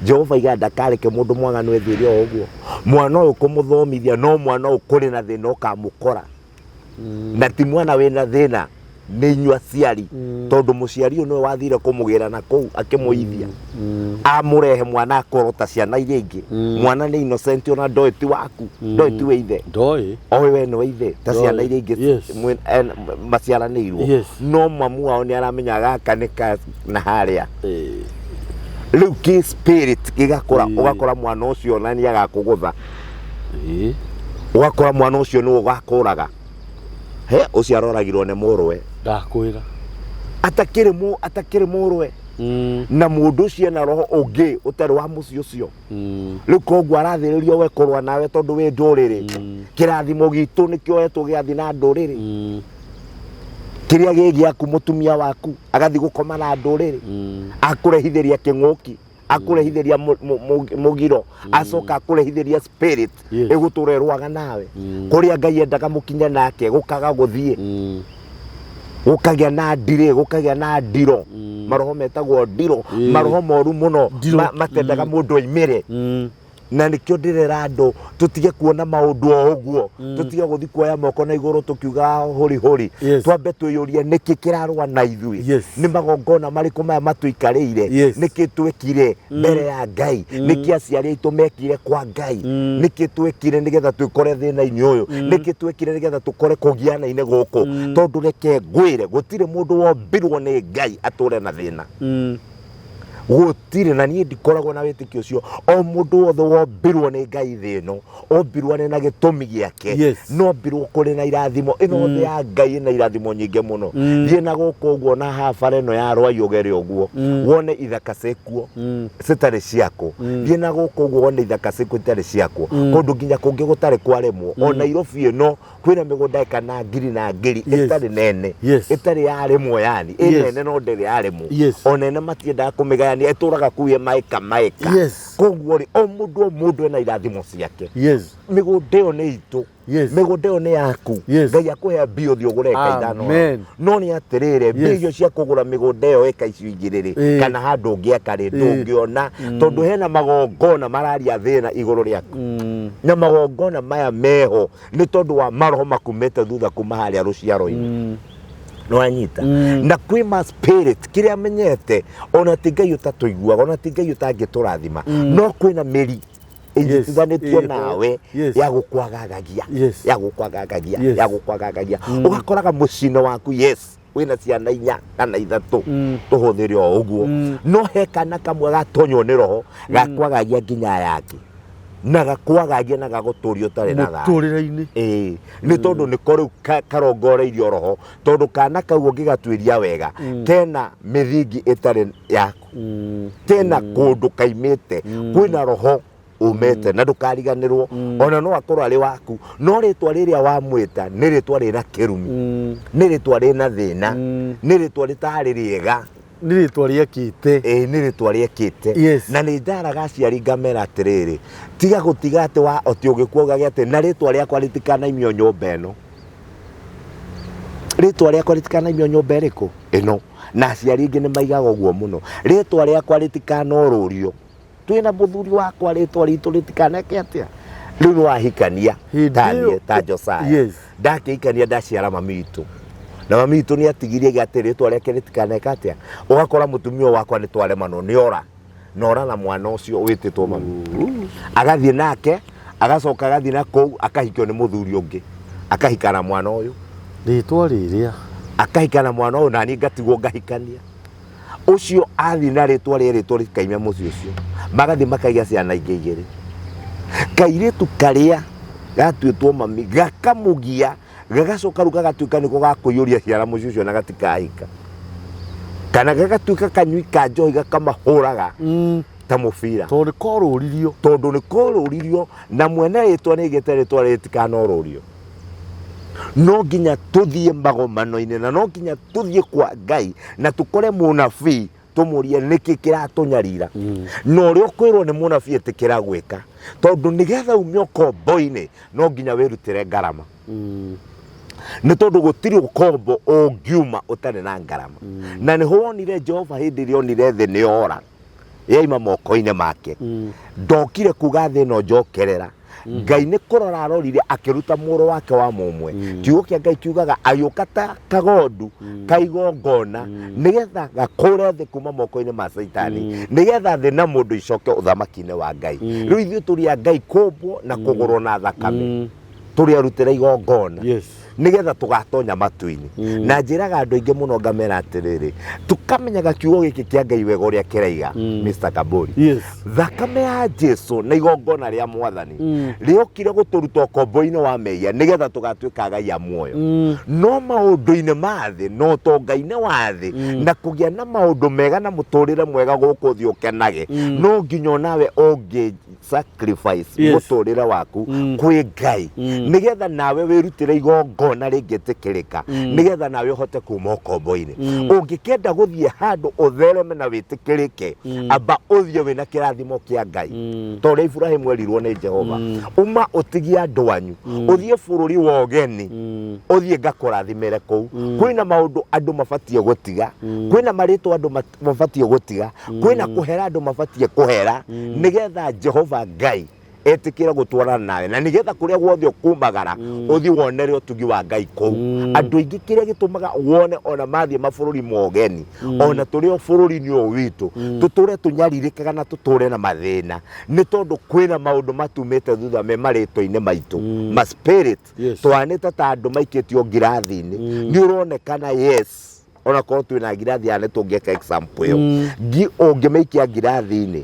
Jehova iga ndakareke mũndũ mwaganu ethiĩre o ũguo. Mwana ũyũ kũmũthomithia, no mwana ũyũ kũrĩ na thĩna ũkamũkora, na ti mwana wĩna thĩna. Nĩ inyuĩ aciari, tondũ mũciari ũyũ nĩwe wathire kũmũgĩra na kũu akĩmũithia, amũrehe mwana akorwo ta ciana iria ingĩ. Mwana nĩ innocent, ona ndoĩ ti waku, ndoĩ ti we ithe. Ndoĩ. Oĩ we nĩwe ithe ta Ndoĩ. ciana iria ingĩ maciaranĩirwo. No mamu wao nĩ aramenya gaka nĩ ka na harĩa. Rĩu kĩ spirit gĩgakũra. Ũgakora mwana ũcio ona nĩ agakũgũtha. Ũgakora mwana ũcio nĩwe ũgakũraga he ũcio aroragirwo nĩ mũrũwe. Ndakwĩra. Atakĩrĩ mũrũwe. Na mũndũ ũcio ena roho ũngĩ ũtarĩ wa mũciĩ ũcio. Rĩu koguo arathĩrĩrio we kũrũa nawe tondũ wĩ ndũrĩrĩ. Kĩrathimo gitũ nĩkĩoetwo gĩathiĩ na ndũrĩrĩ. Kĩrĩa gĩ gĩaku, mũtumia waku agathiĩ gũkoma na ndũrĩrĩ. Akũrehithĩria kĩng'ũki, akũrehithĩria mũgiro, acoka akũrehithĩria spirit ĩgũtũra ĩrũaga nawe. Kũrĩa Ngai endaga mũkinye nake gũkaga gũthiĩ. Gũkagĩa na ndirĩ, gũkagĩa na ndiro. Maroho metagwo ndiro. Maroho moru mũno. Ndiro. Matendaga mũndũ aimĩre. Na nĩkĩo ndĩrera andũ tũtige kuona maũndũ o ũguo, tũtige gũthiĩ kuoya moko na igũrũ tũkiuga hũri hũri. Twambe twĩyũrie nĩkĩ kĩrarũa na ithuĩ. Nĩ magongona marĩkũ maya matũikarĩire? Nĩkĩ twĩkire mbere ya Ngai? Nĩkĩ aciari aitũ mekire kwa Ngai? Nĩkĩ twĩkire nĩgetha twĩkore thĩna-inĩ ũyũ? Nĩkĩ twĩkire nĩgetha tũkore kũgiana-inĩ gũkũ? Tondũ reke ngwĩre, gũtirĩ mũndũ wombirwo nĩ Ngai atũre na thĩna. Gũtirĩ. Na niĩ ndikoragwo na wĩtĩkio ũcio. O mũndũ wothe wombirwo nĩ Ngai thĩ ĩno, ombirwo arĩ na gĩtũmi gĩake. No ombirwo kũrĩ na irathimo ĩno thĩ ya Ngai ĩna irathimo nyingĩ mũno. Thiĩ na gũkũ ũguo na haha bara ĩno ya Rwai ũgere ũguo, wone ithaka ciĩkuo citarĩ ciakwo. Thiĩ na gũkũ ũguo wone ithaka ciĩkuo itarĩ ciakwo, kũndũ nginya kũngĩ gũtarĩ kwarĩmwo. O Nairobi ĩno kwĩna mĩgũnda ĩka na ngiri na ngiri ĩtarĩ nene, ĩtarĩ yarĩmwo, yani ĩ nene no ndĩrĩ yarĩmwo. Ona ene matiendaga kũmĩgayania, ĩtũraga kũu ĩ maĩka maĩka. Koguo rĩ, o mũndũ o mũndũ ena irathimo ciake. Mĩgũnda ĩyo nĩ itũ. Mĩgũnda ĩyo nĩ yaku. Ngai akũhe mbia ũthiĩ ũgũre ĩka 5. Amen. No nĩ atĩrĩrĩ, mbia icio cia kũgũra mĩgũnda ĩyo ĩka icio igĩrĩ rĩ, kana handũ ũngĩaka rĩ, ndũngĩona, tondũ hena magongona mararia thĩna igũrũ rĩaku. Na magongona maya meho nĩ tondũ wa maroho makumĩte thutha kuma harĩa rũciaro-inĩ. Nĩwanyita? Na kwĩ ma spirit kĩrĩa menyete, ona ti Ngai ũtatũiguaga, ona ti Ngai ũtangĩtũrathima, no kwĩna mĩri ĩnyitithanĩtio nawe ya gũkwagagagia, ya gũkwagagagia, ya gũkwagagagia. Ũgakoraga mũciĩ-inĩ waku, yes, wĩna ciana inya kana ithatũ, tũhũthĩre o ũguo, no he kana kamwe gatonywo nĩ roho gakwagagia nginya yake, na gakwagagia na gagũtũria ũtarĩ na thayũ Mũtũrĩre-inĩ. Ĩĩ, nĩ tondũ nĩko rĩu karongoreirio roho, tondũ kana kau ũngĩgatuĩria wega kena mĩthingi ĩtarĩ yaku, kena kũndũ kaimĩte, kwĩna roho umĩte, na ndũkariganĩrwo ona no akorwo arĩ waku, no rĩtwa rĩrĩa wamwĩta nĩ rĩtwa rĩna kĩrumi, nĩ rĩtwa rĩna thĩna, nĩ rĩtwa rĩtarĩ rĩega. Nĩ rĩtwa rĩekĩte. Ĩĩ, nĩ rĩtwa rĩekĩte. Na nĩ ndaraga aciari ngamera atĩrĩrĩ, tiga gũtiga atĩ wa oti ũgĩkua ugage atĩ na rĩtwa rĩakwa rĩtikanaimio nyũmba ĩno, rĩtwa rĩakwa rĩtikanaimio nyũmba ĩrĩkũ ĩno. Na aciari aingĩ nĩ maigaga ũguo mũno, rĩtwa rĩakwa rĩtikanorũrio, twĩna mũthuri wakwa, rĩtwa ritũ rĩtikaneke atĩa. Rĩu nĩ wahikania. Hĩndĩ ta ĩyo niĩ ta Josiah, ndakĩhikania ndaciara mami witũ, na mami witũ nĩ atigirie atĩ rĩtwa rĩake rĩtikaneka atĩa. Ũgakora mũtumia wakwa nĩ twaremanwo, nĩ ora na ora na mwana ũcio wĩtĩtwo mami, agathiĩ nake, agacoka agathiĩ na kũu akahikio nĩ mũthuri ũngĩ, akahika na mwana ũyũ. Rĩtwa rĩrĩa. Akahika na mwana ũyũ, naniĩ ngatigwo ngahikania ũcio athiĩ na rĩtwa rĩa rĩtwa rĩkaimia mũciĩ ũcio, magathiĩ makaiga ciana ingĩ igĩrĩ, kairĩtu karĩa gatuĩtwo mami gakamũgia, gagacoka rĩu gagatuĩka nĩko gakũiyũria ciana mũciĩ ũcio na gatikahika, kana gagatuĩka kanyui ka njohi gakamahũraga ta mũbira. Tondũ nĩ korũririo. Tondũ nĩ korũririo, na mwene rĩtwa nĩ aigĩte rĩtwa rĩtikanorũrio. No nginya tũthiĩ magomano-inĩ, na no nginya tũthiĩ kwa Ngai na tũkore mũnabii, tũmũrie nĩkĩ kĩratũnyarira. Na ũrĩa ũkwĩrwo nĩ mũnabii ĩtĩkĩra gwĩka, tondũ nĩgetha ume ũkombo-inĩ no nginya wĩrutĩre ngarama. Nĩ tondũ gũtirĩ ũkombo ũngiuma ũtarĩ na ngarama. Na nĩho wonire Jehova hĩndĩ ĩrĩa onire thĩ nĩ yora yaima moko-inĩ make, ndokire kuga thĩ ĩno njokerera. Ngai nĩ kũrora arorire akĩruta mũrũ wake wa mũmwe. Kiugo kĩa Ngai kiugaga agĩũka ta kagondu ka igongona nĩgetha gakũre thĩ kuma moko-inĩ ma Caitani, nĩgetha thĩ na mũndũ icoke ũthamaki-inĩ wa Ngai. Rĩu ithuĩ tũrĩ a Ngai kũmbwo na kũgũrwo na thakame, tũrĩ arutĩre igongona nĩgetha tũgatonya matu-inĩ. Na njĩraga andũ aingĩ mũno ngamera atĩrĩrĩ, tũkamenyaga kiugo gĩkĩ kĩa Ngai wega ũrĩa kĩraiga, Mr. Kaburi. Thakame ya Jesu na igongona rĩa Mwathani rĩokire gũtũruta ũkombo-inĩ wa mehia nĩgetha tũgatuĩka agai a muoyo. No maũndũ-inĩ ma thĩ na ũtonga-inĩ wa thĩ na kũgĩa na maũndũ mega na mũtũrĩre mwega gũkũ thĩ ũkenage, no nginya onawe ũngĩ sacrifice mũtũrĩre waku kwĩ Ngai, nĩgetha nawe wĩrutĩre igongona rĩngĩtĩkĩrĩka, nĩgetha nawe ũhote kuma ũkombo-inĩ. Ũngĩkenda gũthiĩ handũ ũthereme na wĩtĩkĩrĩke, amba ũthiĩ wĩna kĩrathimo kĩa Ngai, ta ũrĩa Iburahĩmu erirwo nĩ Jehova, uma ũtigie andũ anyu ũthiĩ bũrũri wa ũgeni, ũthiĩ ngakũrathimĩre kũu. Kwĩna maũndũ andũ mabatiĩ gũtiga, kwĩna marĩtwa andũ mabatiĩ gũtiga, kwĩna kũhera andũ mabatiĩ kũhera, nĩgetha Jehova Ngai etĩkĩre gũtwarana nawe, na nĩgetha kũrĩa guothe ũkumagara ũthiĩ wonere ũtugi wa Ngai kũu. Andũ aingĩ kĩrĩa gĩtũmaga wone ona mathiĩ mabũrũri ma ũgeni, ona tũrĩ o bũrũri-inĩ ũyũ witũ, tũtũre tũnyarirĩkaga na tũtũre na mathĩna, nĩ tondũ kwĩna maũndũ matumĩte thutha me marĩtwa-inĩ maitũ, ma spirit. Twanĩte ta andũ maikĩtio ngirathi-inĩ. Nĩ ũronekana yes, ona korwo twĩna ngirathi ya nĩ tũngĩka example ĩyo, ngi ũngĩmĩikia ngirathi-inĩ,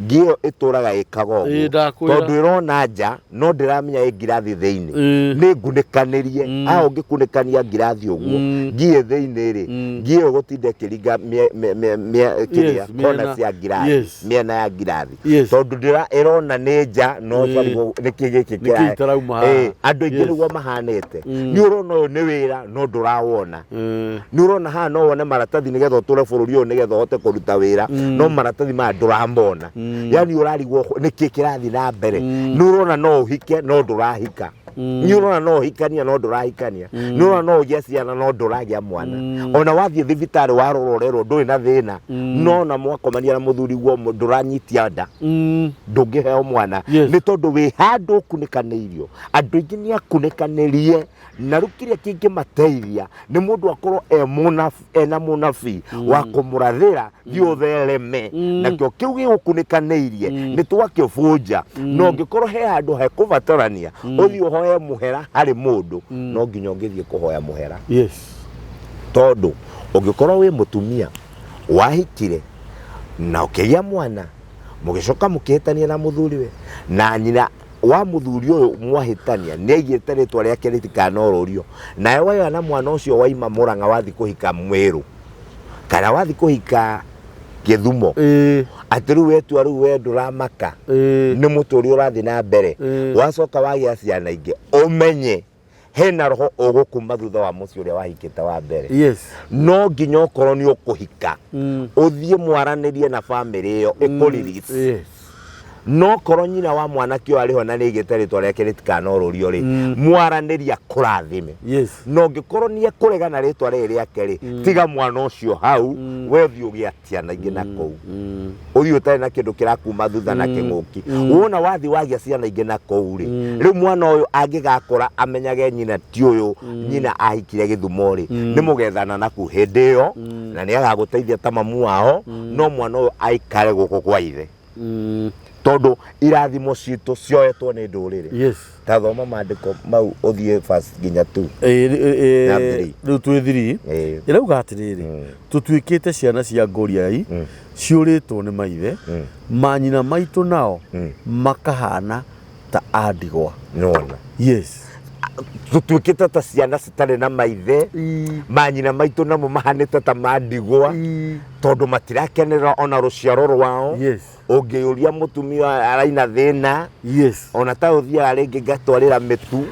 ngi ĩyo ĩtũraga ĩkaga ũguo. Ĩĩ, ndakwĩra. Tondũ ĩrona nja no ndĩramenya ĩ ngirathi thĩinĩ. Nĩ ngunĩkanĩrie. Haha ũngĩkunĩkania ngirathi ũguo, ngi ĩ thĩinĩ rĩ, ngi ĩyo ĩgũtinda ĩkĩringa kĩrĩa, kona cia ngirathi, mĩena ya ngirathi. Tondũ ĩrona nĩ nja no ĩkarigwo nĩkĩ gĩkĩ Nĩkĩ itarauma haha? Andũ aingĩ nĩguo mahanĩte. Nĩ ũrona ũyũ nĩ wĩra no ndũrawona. Nĩ ũrona haha no wone maratathi nĩgetha ũtũre bũrũri ũyũ nĩgetha ũhote kũruta wĩra, no maratathi maya ndũramona. Yani ũrarigwo nĩkĩ kĩrathiĩ na mbere. Nĩ ũrona no ũhike no ndũrahika. Nĩ ũrona no ũhikania no ndũrahikania. Nĩ ũrona no ũgĩe ciana no ndũragĩa mwana. Ona wathiĩ thibitarĩ warora ũrerwo ndũrĩ na thĩna, no ona mwakomania na mũthuri guo ndũranyitia nda, ndũngĩheo mwana. Nĩ tondũ wĩ handũ ũkunĩkanĩirio. Andũ aingĩ nĩ akunĩkanĩrie, na rĩu kĩrĩa kĩngĩmateithia nĩ mũndũ akorwo ena mũnabii wa kũmũrathĩra thiĩ ũthereme, nakĩo kĩu gĩgũkunĩkanĩirie nĩ twakĩbunja. Na ũngĩkorwo he handũ hekũbatarania ũthiĩ ũhoe mũhera harĩ mũndũ, no nginya ũngĩthiĩ kũhoya mũhera. Tondũ ũngĩkorwo wĩ mũtumia wahikire na ũkĩgĩa mwana, mũgĩcoka mũkĩhĩtania na mũthuriwe, na nyina wa mũthuri ũyũ mwahĩtania nĩ aigĩte rĩtwa rĩake rĩtikanorũrio, nawe woya na mwana ũcio waima Mũrang'a wathi kũhika Mwĩrũ kana wathi kũhika Gĩthumo, atĩ rĩu wetua rĩu we ndũramaka nĩ mũtũrĩ ũrathiĩ na mbere, wacoka wagĩa ciana ingĩ, ũmenye hena roho ũgũkuma thutha wa mũciĩ ũrĩa wahikĩte wa mbere. No nginya ũkorwo nĩ ũkũhika, ũthiĩ mwaranĩrie na bamĩrĩ ĩyo ĩkũ release. No korwo nyina wa mwanake ũyũ arĩ ho na nĩ aigĩte rĩtwa rĩake rĩtikanorũrio rĩ, mwaranĩrie akũrathime. Na ũngĩkorwo nĩ ekũrega na rĩtwa rĩrĩ rĩake rĩ, tiga mwana ũcio hau, we ũthiĩ ũgĩe ciana ingĩ na kũu, ũthiĩ ũtarĩ na kĩndũ kĩrakuma thutha na kĩng'ũki. Wona wathiĩ wagĩa ciana ingĩ na kũu rĩ, rĩu mwana ũyũ angĩgakũra amenyage nyina ti ũyũ nyina ahikire Gĩthumo rĩ, nĩ mũgethana naku hĩndĩ ĩyo, na nĩ agagũteithia ta mamu wao, no mwana ũyũ aikare gũkũ kwa ithe, tondũ irathimo citũ cioetwo nĩ ndũrĩrĩ. Ta thoma maandĩko mau ũthiĩ verse nginya 2 na 3. Rĩu twĩ 3. Ĩrauga atĩrĩrĩ, tũtuĩkĩte ciana cia ngũriai ciũrĩtwo nĩ maithe, manyina maitũ nao makahana ta a ndigwa. Nĩwona? Tũtuĩkĩte ta ciana citarĩ na maithe, manyina maitũ namo mahanĩte ta ma ndigwa, tondũ matirakenerera ona rũciaro rwao. Ũngĩũria mũtumia araina thĩna, ona ta ũthiaga rĩngĩ ngatwarĩra mĩtu,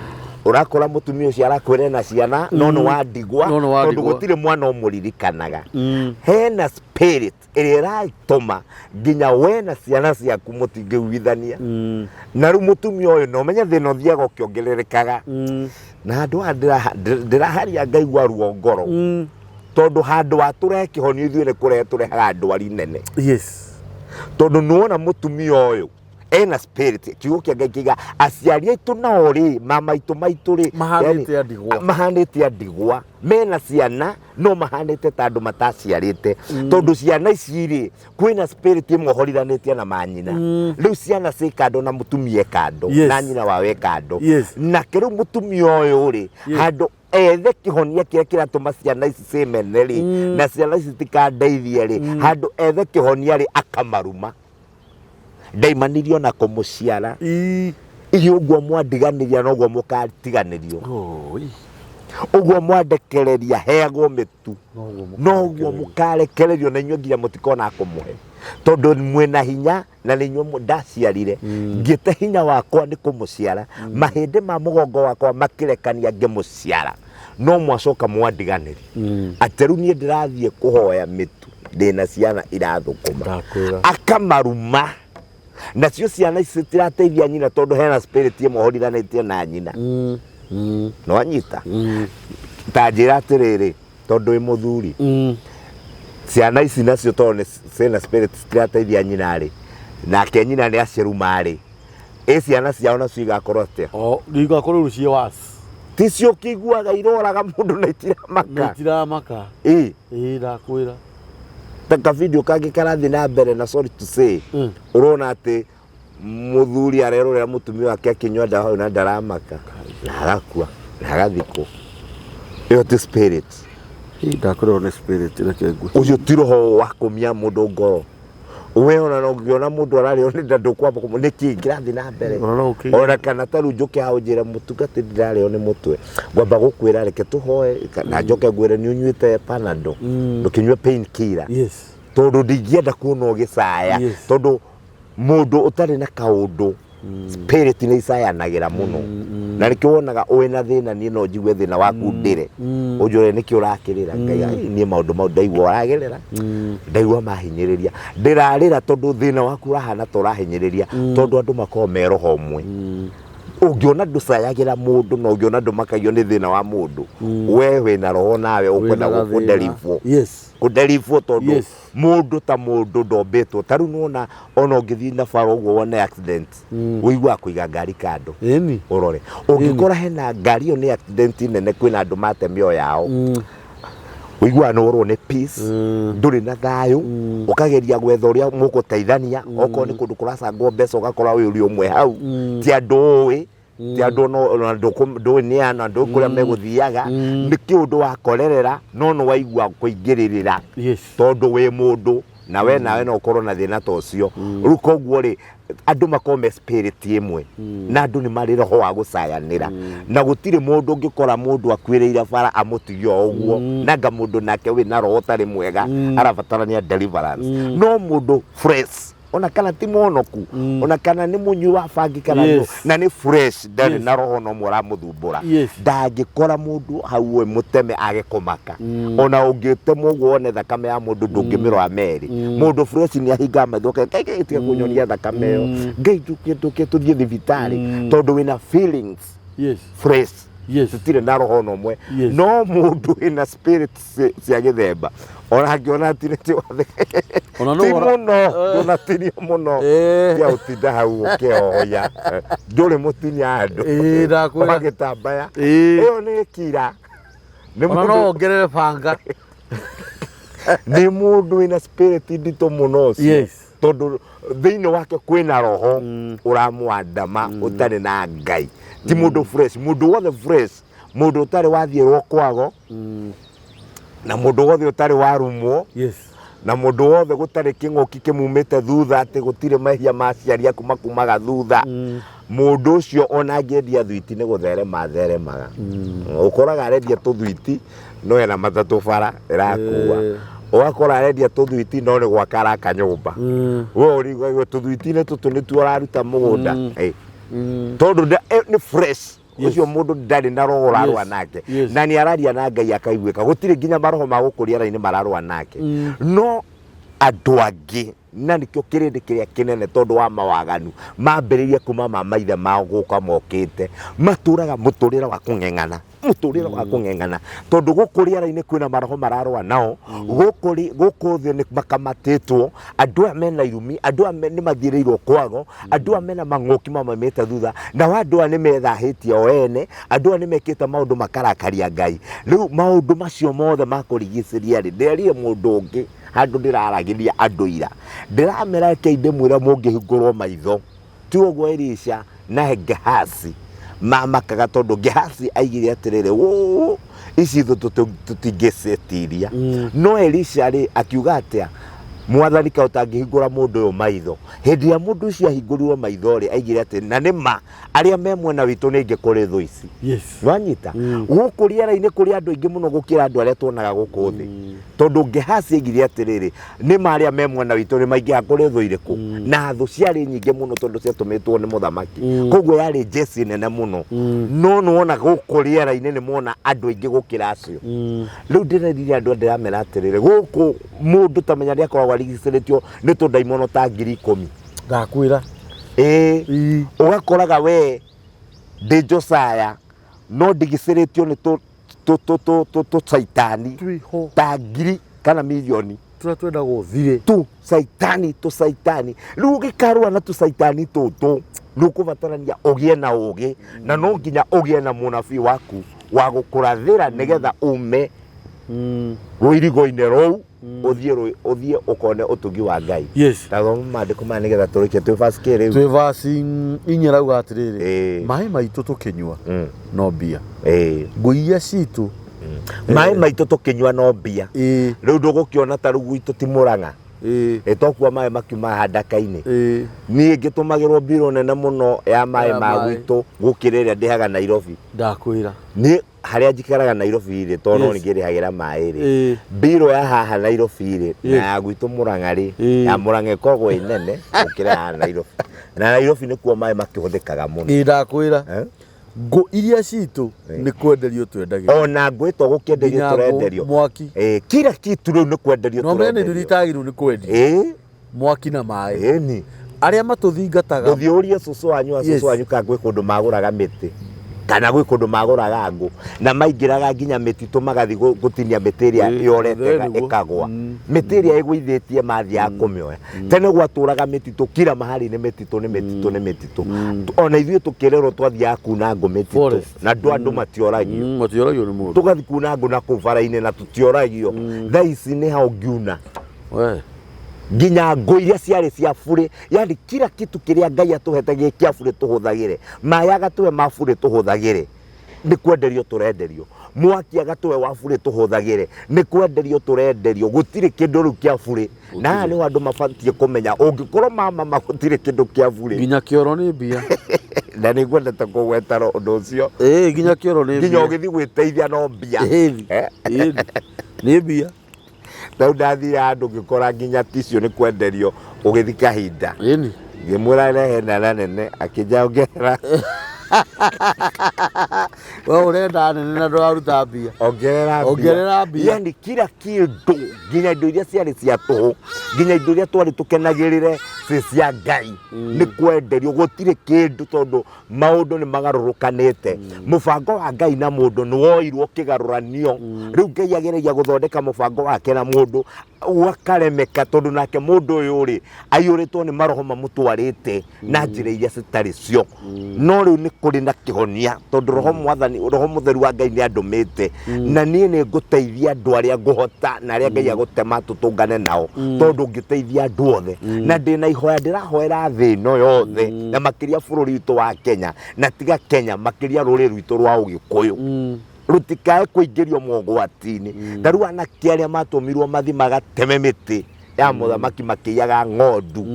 ũrakora mũtumia ũcio arakwĩra na ciana no nĩ wa ndigwa, No nĩ wa tondũ ndigwa. gũtirĩ mwana ũmũririkanaga. Hena spirit ĩrĩa ĩratũma nginya we na ciana ciaku mũtingĩiguithania. Na rĩu mũtumia ũyũ no ũmenye thĩna ũthiaga ũkĩongererekaga. Na handũ haha ndĩraharia ngaigua ruo ngoro, tondũ handũ ha tũrehe kĩhonio ithuĩ nĩ kũrehe tũrehaga ndwari nene. Tondũ nĩwona mũtumia ũyũ Ena spirit. Kiugo kĩa Ngai kĩiga aciari aitũ nao rĩ, mama aitũ maitũ rĩ, Mahanĩte yani, a ndigwa. Mahanĩte a ndigwa, mena ciana no mahanĩte ta andũ mataciarĩte, tondũ ciana ici rĩ, kwĩna spirit ĩmwe horithanĩtie na manyina. Rĩu ciana ciĩ kando na mũtumia e kando, na nyina wao e kando. Nake rĩu mũtumia ũyũ rĩ, handũ ethe kĩhonia kĩrĩa kĩratũma ciana ici cimene rĩ, na ciana ici citikandeithie rĩ, handũ ethe kĩhonia rĩ, akamaruma. Ndaimanirio na kũmũciara. Inyuĩ ũguo mwandiganĩria noguo mũkatiganĩrio. Oi. Ũguo mwandekereria heagwo mĩtu, Noguo noguo mũkarekererio, na inyuĩ nginya mũtikona kũmũhe, tondũ mwĩna hinya na nĩ inyuĩ ndaciarire. Ngĩte hinya wakwa nĩ kũmũciara, mahĩndĩ ma mũgongo wakwa makĩrekania ngĩmũciara, no mwacoka mwandiganĩria. Atĩ rĩu niĩ ndĩrathiĩ kũhoya mĩtu ndĩna ciana irathũkũma. Ndakwĩra. Akamaruma, nacio ciana ici citirateithia nyina, tondũ hena spirit ĩmwe horithanĩtie na nyina. Nĩwanyita? Ta njĩra atĩrĩrĩ, tondũ wĩ mũthuri, ciana ici nacio tondũ nĩ ciĩna spirit citirateithia nyina rĩ, nake nyina nĩ aciruma rĩ, ĩ ciana ciao nacio igakorwo atĩa? O igakorwo rĩu ciĩ wasi. Ticio ũkĩiguaga iroraga mũndũ na itiramaka? Na itiramaka. Ĩ. Ĩ, ndakwĩra. Ta ka video kangĩ karathiĩ na mbere, na sorry to say, ũrona atĩ mũthuri arerorera mũtumia wake akĩnyua ndawa hau na ndaramaka, na agakua na agathikwo. Ĩyo ti spirit? Ĩ, ndakwĩra nĩ spirit, reke ngue. Ũcio ti roho wa kũmia mũndũ ngoro. We ona no ũngĩona mũndũ ararĩo nĩ nda, ndũkwamba nĩ kĩĩ kĩrathiĩ na mbere. Ona no ũkĩige. Ona kana ta rĩu njũke hau njĩre mũtungati ndĩrarĩo nĩ mũtwe, ngwamba gũkwĩra reke tũhoe, na njoke ngwĩre nĩ ũnyuĩte Panadol, ndũkĩnyue pain killer, tondũ ndingĩenda kuona ũgĩcaya. Tondũ mũndũ ũtarĩ na kaũndũ, spirit nĩ icayanagĩra mũno, na nĩkĩo wonaga wĩna thĩna, niĩ no njigue thĩna waku ndĩre, ũnjũre nĩkĩ ũrakĩrĩra. Ngai, ai, niĩ maũndũ mau ndaigua ũragerera, ndaigua mahinyĩrĩria, ndĩrarĩra tondũ thĩna waku ũrahana ta ũrahinyĩrĩria, tondũ andũ makoragwo me roho ũmwe. Ũngĩona ndũcayagĩra mũndũ na ũngĩona ndũmakagio nĩ thĩna wa mũndũ, we wĩna roho nawe ũkwenda Wĩna gathĩna. kũderivwo. Kũderivwo, tondũ mũndũ ta mũndũ ndombĩtwo. Ta rĩu nĩwona ona ũngĩthiĩ na bara ũguo wone accident, ũiguaga kũiga ngari kando ũrore. Ũngĩkora hena ngari ĩyo nĩ accident nene, kwĩna andũ mate mĩoyo yao, ũiguaga nĩ worwo nĩ peace, ndũrĩ na thayũ, ũkageria gwetha ũrĩa mũgũteithania. Okorwo nĩ kũndũ kũracangwo mbeca, ũgakora ũyũ ũrĩ ũmwe hau, ti andũ ũĩ, ti andũ ona ndũĩ nĩ ana, ndũĩ kũrĩa megũthiaga, nĩ kĩũndũ wakorerera, no nĩ waigua kũingĩrĩrĩra, tondũ wĩ mũndũ na we nawe no ũkorwo na thĩna ta ũcio. Rĩu koguo rĩ, andũ makorwo me spirit ĩmwe, na andũ nĩ marĩ roho wa gũcayanĩra, na gũtirĩ mũndũ ũngĩkora mũndũ akuĩrĩire bara amũtige o ũguo, nanga mũndũ nake wĩna roho ũtarĩ mwega arabatarania deliverance. No mũndũ fresh, ona kana ti mwonoku, ona kana nĩ mũnyui wa bangi, kana na nĩ fresh, ndarĩ na roho no mwe ũramũthumbũra, ndangĩkora mũndũ hau ũĩ mũteme age kũmaka. Ona ũngĩtemwo ũguo wone thakame ya mũndũ, ndũngĩmĩrora merĩ. Mũndũ fresh nĩ ahingaga maitho, Ngai, Ngai, tiga kũnyonia thakame ĩyo, Ngai, tũke tũke tũthiĩ thibitarĩ, tondũ wĩna feelings fresh. Tũtirĩ na roho ona ũmwe. No mũndũ wĩna spirit cia gĩthemba, ona angĩona atinĩtio Ona no ti mũno, ndũnatinio mũno, tia ũtinda hau ũkĩhoya, ndũrĩ mũtinia andũ. Ĩ, ndakwĩra. Ũgagĩtambaya. Ĩyo nĩ kira. Nĩ Ona no wongerere banga. Nĩ mũndũ wĩna spirit nditũ mũno ũcio, tondũ thĩinĩ wake kwĩna roho ũramwandama ũtarĩ na Ngai. Ti mũndũ fresh. Mũndũ wothe fresh, mũndũ ũtarĩ wathiĩrwo kwago, na mũndũ wothe ũtarĩ warumwo, na mũndũ wothe gũtarĩ kĩng'ũki kĩmumĩte thutha, atĩ gũtirĩ mehia ma aciari aku makumaga thutha, mũndũ ũcio ona angĩendia thwiti nĩ gũtherema atheremaga. Ũkoraga arendia tũthwiti no ena matatũ bara ĩrakua. Ũgakora arendia tũthwiti no nĩ gwaka araka nyũmba. We ũrigagwo tũthwiti-inĩ tũtũ nĩtuo ũraruta mũgũnda. Tondũ nĩ fresh. Ũcio mũndũ ndarĩ na roho ũrarũa nake, na nĩ araria na Ngai akaiguĩka, gũtirĩ nginya maroho ma gũkũria raini mararũa nake. No andũ angĩ Na nĩkĩo kĩrĩndĩ kĩrĩa kĩnene tondũ wa mawaganu mambĩrĩirie kuma ma maithe mao gũka mokĩte, matũraga mũtũrĩre wa kũng'eng'ana, mũtũrĩre wa kũng'eng'ana, tondũ gũkũ rĩera-inĩ kwĩna maroho mararũa nao, gũkũ thĩ nĩ makamatĩtwo, andũ aya mena irumi, andũ aya nĩ mathiĩrĩirwo kwago, andũ aya mena mang'ũki mamaimĩte thutha, nao andũ aya nĩ methahĩtie o ene, andũ aya nĩ mekĩte maũndũ makarakaria Ngai. Rĩu maũndũ macio mothe makũrigicĩria rĩ, ndĩrerire mũndũ ũngĩ handũ ndĩraragĩria andũ ira, ndĩramera rekei ndĩmwĩre mũngĩhingũrwo maitho, ti ũguo Elisha na Gehazi mamakaga, tondũ Gehazi aigire atĩrĩrĩ, ũũ ici thũ tũtingĩcitiria. No Elisha rĩ akiuga atĩa, mwathani kaĩ ũtangĩhingũra mũndũ ũyũ maitho. Hĩndĩ ĩrĩa mũndũ ũcio ahingũrirwo maitho rĩ, aigire atĩ na nĩ ma arĩa me mwena witũ nĩ aingĩ kũrĩ thũ ici. Nwanyita gũkũ rĩera-inĩ kũrĩ andũ aingĩ mũno gũkĩra andũ arĩa tuonaga gũkũ thĩ, tondũ Gehazi aigire atĩrĩrĩ, nĩ ma arĩa me mwena witũ nĩ maingĩha kũrĩ thũ irĩkũ, na thũ ciarĩ nyingĩ mũno tondũ ciatũmĩtwo nĩ mũthamaki, koguo yarĩ jeshi nene mũno. No nĩwona gũkũ rĩera-inĩ nĩ mona andũ aingĩ gũkĩra acio. Rĩu ndĩrerire andũ, ndĩramera atĩrĩrĩ, gũkũ mũndũ tamenya nĩ akoragwo arigicĩrĩtio nĩ tũndaimono ta 10,000. Ndakwĩra. Ĩĩ, ũgakoraga we ndĩ Josiah no ndigicĩrĩtio nĩ tũcaitani Twĩho. ta ngiri kana milioni. Tũrĩa twendaga ũthire. Tu caitani, tũcaitani. Rĩu ũgĩkarũa na tũcaitani tũtũ nĩ ũkũbatarania ũgĩe na ũgĩ, na no nginya ũgĩe na mũnabii waku wa gũkũrathĩra nĩgetha ume rũirigo-inĩ rũu, ũthiĩ ũkone ũtugi wa Ngai. Tathoma maandĩko maya nĩgetha tũrĩkie. Twĩ verse kĩ rĩu? Twĩ verse 4, rauga atĩrĩrĩ, maĩ maitũ tũkĩnyua no mbia, ngũ iria citũ. Maĩ maitũ tũkĩnyua no mbia. Rĩu ndũgũkĩona ta rĩu gwitũ ti Mũrang'a, ĩtokua maĩ makiuma handaka-inĩ. Niĩ ngĩtũmagĩrwo mbirũ nene mũno ya maĩ Ya ma maĩ. gwitũ gũkĩra ĩrĩa ndĩhaga Nairobi. Ndakwĩra. Niĩ harĩa njikaraga Nairobi rĩ, tondũ no ningĩrĩhagĩra maĩ rĩ, mbirũ ya haha Nairobi rĩ na ya gwitũ Mũrang'a rĩ, ya Mũrang'a ĩkoragwo ĩ nene gũkĩra ya Nairobi, na Nairobi nĩkuo maĩ makĩhũthĩkaga mũno. Ĩĩ, ndakwĩra. Eh? Ngũ iria citũ nĩ kwenderio twendagĩrio. Ona ngũ ĩto gũkĩenderio Nginya ngũ, tũrenderio. Mwaki. Kila kitu rĩu nĩ kwenderio No mene nĩ indo tũrenderio. itagĩrĩirwo nĩ kwendio. Mwaki na maĩ. Ĩni. Arĩa matũthingataga. Ndũthiĩ ũrie cũcũ wanyu a cũcũ wanyu kana gwĩ kũndũ magũraga mĩtĩ, kana gwĩ kũndũ magũraga ngũ, na maingĩraga nginya mĩtitũ magathiĩ gũtinia mĩtĩ ĩrĩa yorete nĩguo. ĩkagwa, mĩtĩ ĩrĩa ĩgũithĩtie mathiaga kũmĩoya. Tene gwatũraga mĩtitũ kila mahali, nĩ mĩtitũ, nĩ mĩtitũ, nĩ mĩtitũ. Ona ithuĩ tũkĩrerwo twathiaga kuna ngũ mĩtitũ Forest. na andũ matioragio. Matioragio nĩ mũndũ. Tũgathiĩ kuna ngũ na kũu bara-inĩ na tũtioragio. Thaa ici nĩ ha ũngiuna? We. Nginya ngũ iria ciarĩ cia burĩ, yani kila kitu kĩrĩa Ngai atũhete gĩ kĩa burĩ tũhũthagĩre, maĩ agatũhe ma burĩ tũhũthagĩre, nĩ kwenderio tũrenderio. Mwaki agatũhe wa burĩ tũhũthagĩre, nĩ kwenderio tũrenderio. Gũtirĩ kĩndũ rĩu kĩa burĩ. Na haha nĩho andũ mabatiĩ kũmenya, ũngĩkorwo mama gũtirĩ kĩndũ kĩa burĩ. Nginya kĩoro nĩ mbia. Na nĩ ngwendete kũgweta ũndũ ũcio. Ĩĩ, nginya kĩoro nĩ Nginya mbia. ũgĩthiĩ gwĩteithia no mbia. Ĩni. Ĩni. Nĩ mbia. Rĩu ndathire handũ ngĩkora nginya tissue nĩ kwenderio ũgĩthi kahinda. Ĩni. Ngĩmwĩra rehe nara nene, akĩnja ongerera. We ũrenda nene na ndũraruta mbia. Ongerera mbia. Ongerera mbia. Yani kila kĩndũ, nginya indo iria ciarĩ cia tũhũ, nginya indo iria twarĩ tũkenagĩrĩre ci cia Ngai, nĩ kwenderio. Gũtirĩ kĩndũ, tondũ maũndũ nĩ magarũrũkanĩte. Mũbango wa Ngai na mũndũ nĩ woirwo ũkĩgarũranio. Rĩu Ngai ageragia gũthondeka mũbango wake na mũndũ ũgakaremeka, tondũ nake mũndũ ũyũ rĩ aiyũrĩtwo nĩ maroho mamũtwarĩte na njĩra iria citarĩ cio. No rĩu nĩ kũrĩ na kĩhonia, tondũ roho mwathani, roho mũtheru wa Ngai nĩ andũmĩte, na niĩ nĩ ngũteithia andũ arĩa ngũhota na arĩa Ngai agũtema tũtũngane nao, tondũ ngĩteithia andũ othe na ndĩna ihoya ndĩrahoera thĩ ĩno yothe, na makĩria bũrũri witũ wa Kenya, na tiga Kenya, makĩria rũrĩrĩ rwitũ rwa Ũgĩkũyũ, rũtikae kũingĩrio mogwati-inĩ. Ta rĩu anake arĩa matũmirwo mathi magateme mĩtĩ ya mũthamaki makĩiyaga ng'ondu,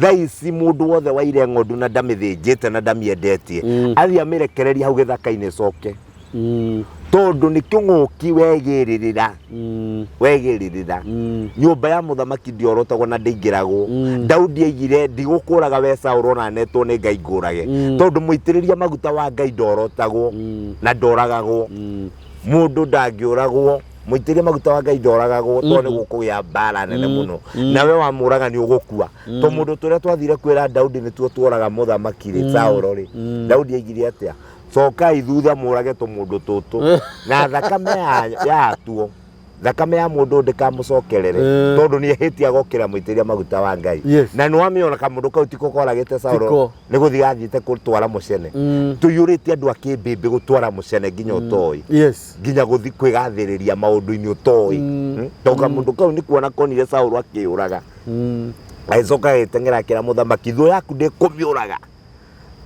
thaa ici mũndũ wothe waire ng'ondu na ndamĩthĩnjĩte na ndamĩendetie, athiĩ amĩrekererie hau gĩthaka-inĩ ĩcoke, tondũ nĩ kĩng'ũki wegĩrĩrĩra, wegĩrĩrĩra. Nyũmba ya mũthamaki ndĩorotagwo na ndĩingĩragwo. Daudi aigire, ndigũkũraga we Saũlũ, ona netwo nĩ Ngai ngũrage, tondũ mũitĩrĩria maguta wa Ngai ndorotagwo na ndoragagwo. Mũndũ ndangĩũragwo. Mũitĩrĩrie maguta wa Ngai ndoragagwo, tondũ nĩ gũkũgĩa mbara nene mũno, nawe wamũraga nĩ ũgũkua. To mũndũ tũrĩa twathire kwĩra Daudi nĩtuo tuoraga mũthamaki rĩ, Saũlũ rĩ, Daudi aigire atĩa? Cokai thutha mũrage tũmũndũ tũtũ na thakame yatuo, thakame ya mũndũ ndĩkamũcokerere, tondũ nĩ ehĩtie agokĩra mũitĩrĩria maguta wa Ngai. Na nĩ wamĩona kamũndũ kau tiko koragĩte Saũlũ, nĩ gũthiĩ gathiĩte gũtwara mũcene. Tũiyũrĩte andũ a kĩmbĩmbĩ gũtwara mũcene nginya ũtoĩ, nginya gũthiĩ kwĩgathĩrĩria maũndũ-inĩ ũtoĩ. Tondũ kamũndũ kau nĩ kuona konire Saũlũ akĩũraga, agĩcoka agĩteng'era akĩra mũthamaki, thũ yaku ndĩkũmĩũraga.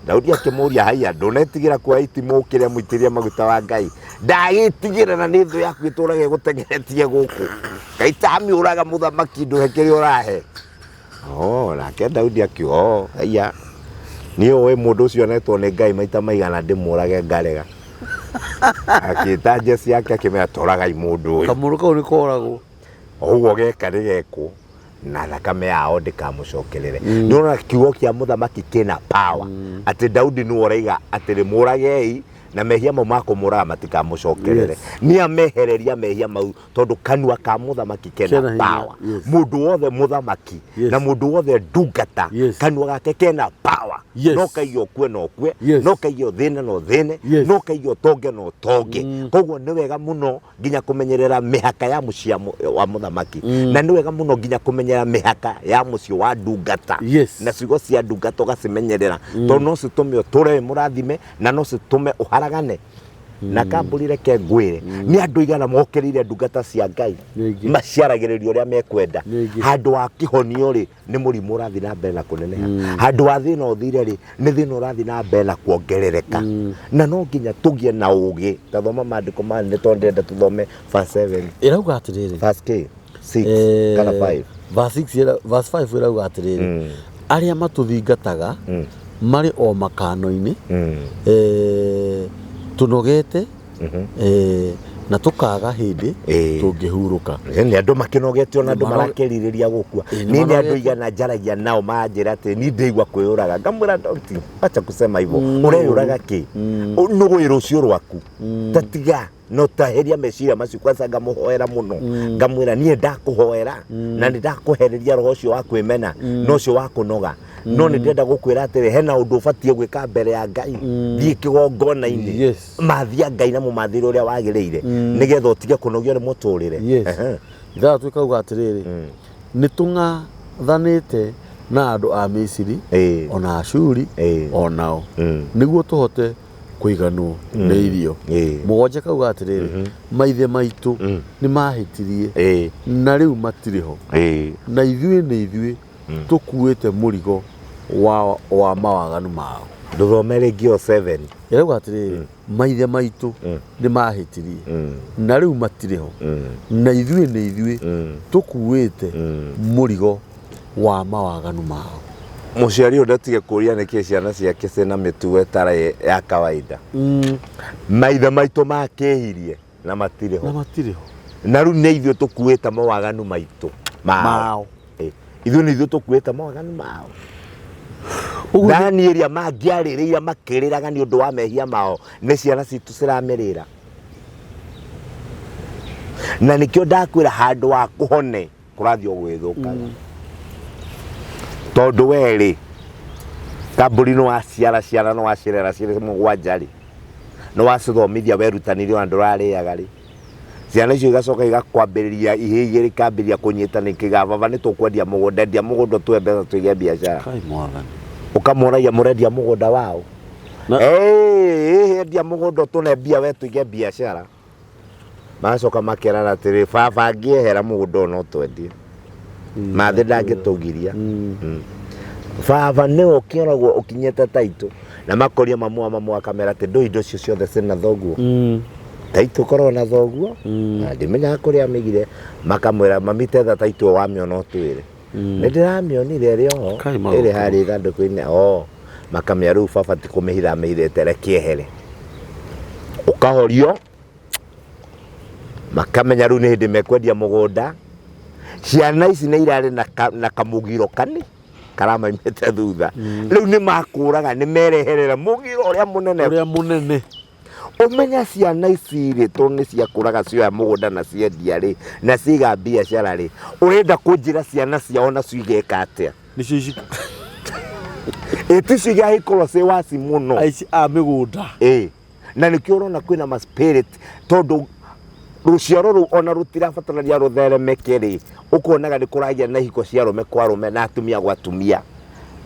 Daudi akĩmũria, haiya, ndũnetigĩra kuoya itimũ ũkĩrĩa mũitĩrĩrie maguta wa Ngai? Ndagĩtigĩra, na nĩ thũ yaku ĩtũraga ĩgũteng'eretie gũkũ. Ngai tamĩũraga mũthamaki, ndũhe kĩrĩa ũrahe. Oh, nake Daudi akiuga, oh, haiya, niĩ ũĩ mũndũ ũcio onetwo nĩ Ngai maita maigana ndĩmũrage ngarega. Akĩĩta njeci yake akĩmera, tũragai mũndũ ũyũ. Kamũndũ kau nĩ koragwo. Ũguo geka nĩ gekwo na thakame yao ndĩkamũcokerere. Nĩ ũrona kiugo kĩa mũthamaki kĩna power, atĩ Daudi nĩwe ũraiga atĩrĩ, mũragei na mehia mau ma kũmũraga matikamũcokerere. Nĩ amehereria mehia mau, tondũ kanua ka mũthamaki kena Kena hinya, power. Mũndũ wothe mũthamaki na mũndũ wothe ndungata, kanua gake kena power. No kaige ũkue na ũkue, no kaige ũthĩne na ũthĩne, no kaige ũtonge na ũtonge. Koguo nĩ wega mũno nginya kũmenyerera mĩhaka ya mũciĩ wa mũthamaki, na nĩ wega mũno nginya kũmenyerera mĩhaka ya mũciĩ wa ndungata, na ciugo cia ndungata ũgacimenyerera, tondũ no citũme ũtũre wĩ mũrathime na no citũme ũharagane. Na kambũri, reke ngwĩre, nĩ andũ igana mokĩrĩire ndungata cia Ngai, Nĩ aingĩ. maciaragĩrĩria ũrĩa mekwenda. Nĩ aingĩ. Handũ wa kĩhonio rĩ, nĩ mũrimũ ũrathiĩ na mbere na kũneneha. Handũ wa thĩna ũthire rĩ, nĩ thĩna ũrathiĩ na mbere na kuongerereka. Na no nginya tũgĩe na ũgĩ. Tathoma maandĩko maya, nĩ tondũ ndĩrenda tũthome verse 7. Ĩrauga atĩrĩrĩ, Verse k 6 kana 5. Verse 6, verse 5 ĩrauga atĩrĩrĩ, arĩa matũthingataga marĩ o makano-inĩ, tũnogete, na tũkaga hĩndĩ tũngĩhurũka. Nĩ andũ makĩnogete, ona andũ marakĩrirĩria gũkua. Nĩ Niĩ nĩ andũ manogete. igana njaragia nao manjĩra atĩ niĩ ndĩigua kwĩyũraga, ngamwĩra, don't, acha kusema hivyo. Ũreyũraga kĩ? Nũgũĩ rũciũ rwaku? Tatiga no taheria meciria macio. Kwanza ngamũhoera mũno, ngamwĩra niĩ ndakũhoera na nĩ ndakũhereria roho ũcio wa kwĩmena na ũcio wa kũnoga, no nĩ ndĩrenda gũkwĩra atĩrĩ, hena ũndũ ũbatiĩ gwĩka mbere ya Ngai. Thiĩ kĩgongona-inĩ, mathia Ngai na mũmathĩre ũrĩa wagĩrĩire, nĩgetha ũtige kũnogio nĩ mũtũrĩre. 6 ĩkauga atĩrĩrĩ, nĩ tũng'athanĩte na andũ a Misiri ona Ashuri onao, nĩguo tũhote kũiganwo nĩ irio. 7 kauga atĩrĩrĩ, maithe maitũ nĩ mahĩtirie na rĩu matirĩ ho, na ithuĩ nĩ ithuĩ tũkuĩte mũrigo wa mawaganu mao. Ndũthome rĩngĩ o 7. Ĩrauga atĩrĩrĩ, maithe maitũ nĩ mahĩtirie na rĩu matirĩ ho, na ithuĩ nĩ ithuĩ tũkuĩte mũrigo wa mawaganu mao. Mũciari ũyũ ndatige kũria nĩkĩ ciana ciake ciĩna mĩtugo ĩtarĩ ya kawaida. Maithe maitũ makĩhirie na matirĩ Na ho, matirĩ ho, na rĩu nĩ ithuĩ tũkuĩte mawaganu maitũ mao. Mao. Ithuĩ nĩ ithuĩ tũkuĩte mawaganu mao. Ũguo Thani ĩrĩa mangĩarĩrĩire makĩrĩraga nĩ ũndũ wa mehia mao, nĩ ciana citũ ciramĩrĩra. Na nĩkĩo ndakwĩra, handũ wa kũhone kũrathiĩ o gwĩthũkaga, tondũ we rĩ, kambũri nĩ waciara ciana, nĩ wacirera cirĩ 7 rĩ, nĩ wacithomithia, werutanirie, ona ndũrarĩaga rĩ, ciana icio igacoka igakwambĩrĩria ihĩ igĩrĩ, ikambĩrĩria kũnyitana, ikiga, baba, nĩ tũkwendia mũgũnda, endia mũgũnda ũtũhe mbeca tũige biacara. Kai Mwathani. Ũkamoragia, mũrendia mũgũnda wao? Endia mũgũnda ũtũne mbia we tũige biacara. Magacoka makerana atĩrĩ, baba angĩehera mũgũnda ũyũ no twendie, mathĩ ndangĩtũgiria. Baba nĩwe ũkĩoragwo ũkinyĩte taitũ, na makoria mamu wa mamu, akamera atĩ ndũĩ indo icio ciothe ciĩna thoguo. Taitũ korwo na thoguo na ndimenyaga kũrĩa amĩigire. Makamwĩra, mami, tetha taitũ ĩyo, wamĩona ũtwĩre. Nĩ ndĩramĩonire ĩrĩ oho, Kai magoka. ĩrĩ harĩa ithandũkũ-inĩ o. Makamĩa rĩu baba ti kũmĩhitha amĩhithĩte, reke ehere. Ũkahorio, makamenya rĩu nĩ hĩndĩ mekwendia mũgũnda. Ciana ici nĩ irarĩ na kamũgiro kani karamaimĩte thutha. Rĩu nĩ makũraga, nĩ mereherera mũgiro ũrĩa mũnene. Ũrĩa mũnene. Ũmenya ciana ici rĩ, tondũ nĩ ciakũraga cioya mũgũnda na ciendia rĩ, na ciaiga biacara rĩ, ũrenda kũnjĩra ciana ciao nacio igeka atĩa? Nĩcio ici. Ĩ ticio igagĩkorwo ciĩ waci mũno. Aici a mĩgũnda. Ĩ na nĩkĩo ũrona kwĩna ma spirit, tondũ rũciaro rũu ona rũtirabatarania rũtheremeke rĩ, ũkonaga nĩ kũragĩa na ihiko cia arũme kwa arũme na atumia gwa atumia.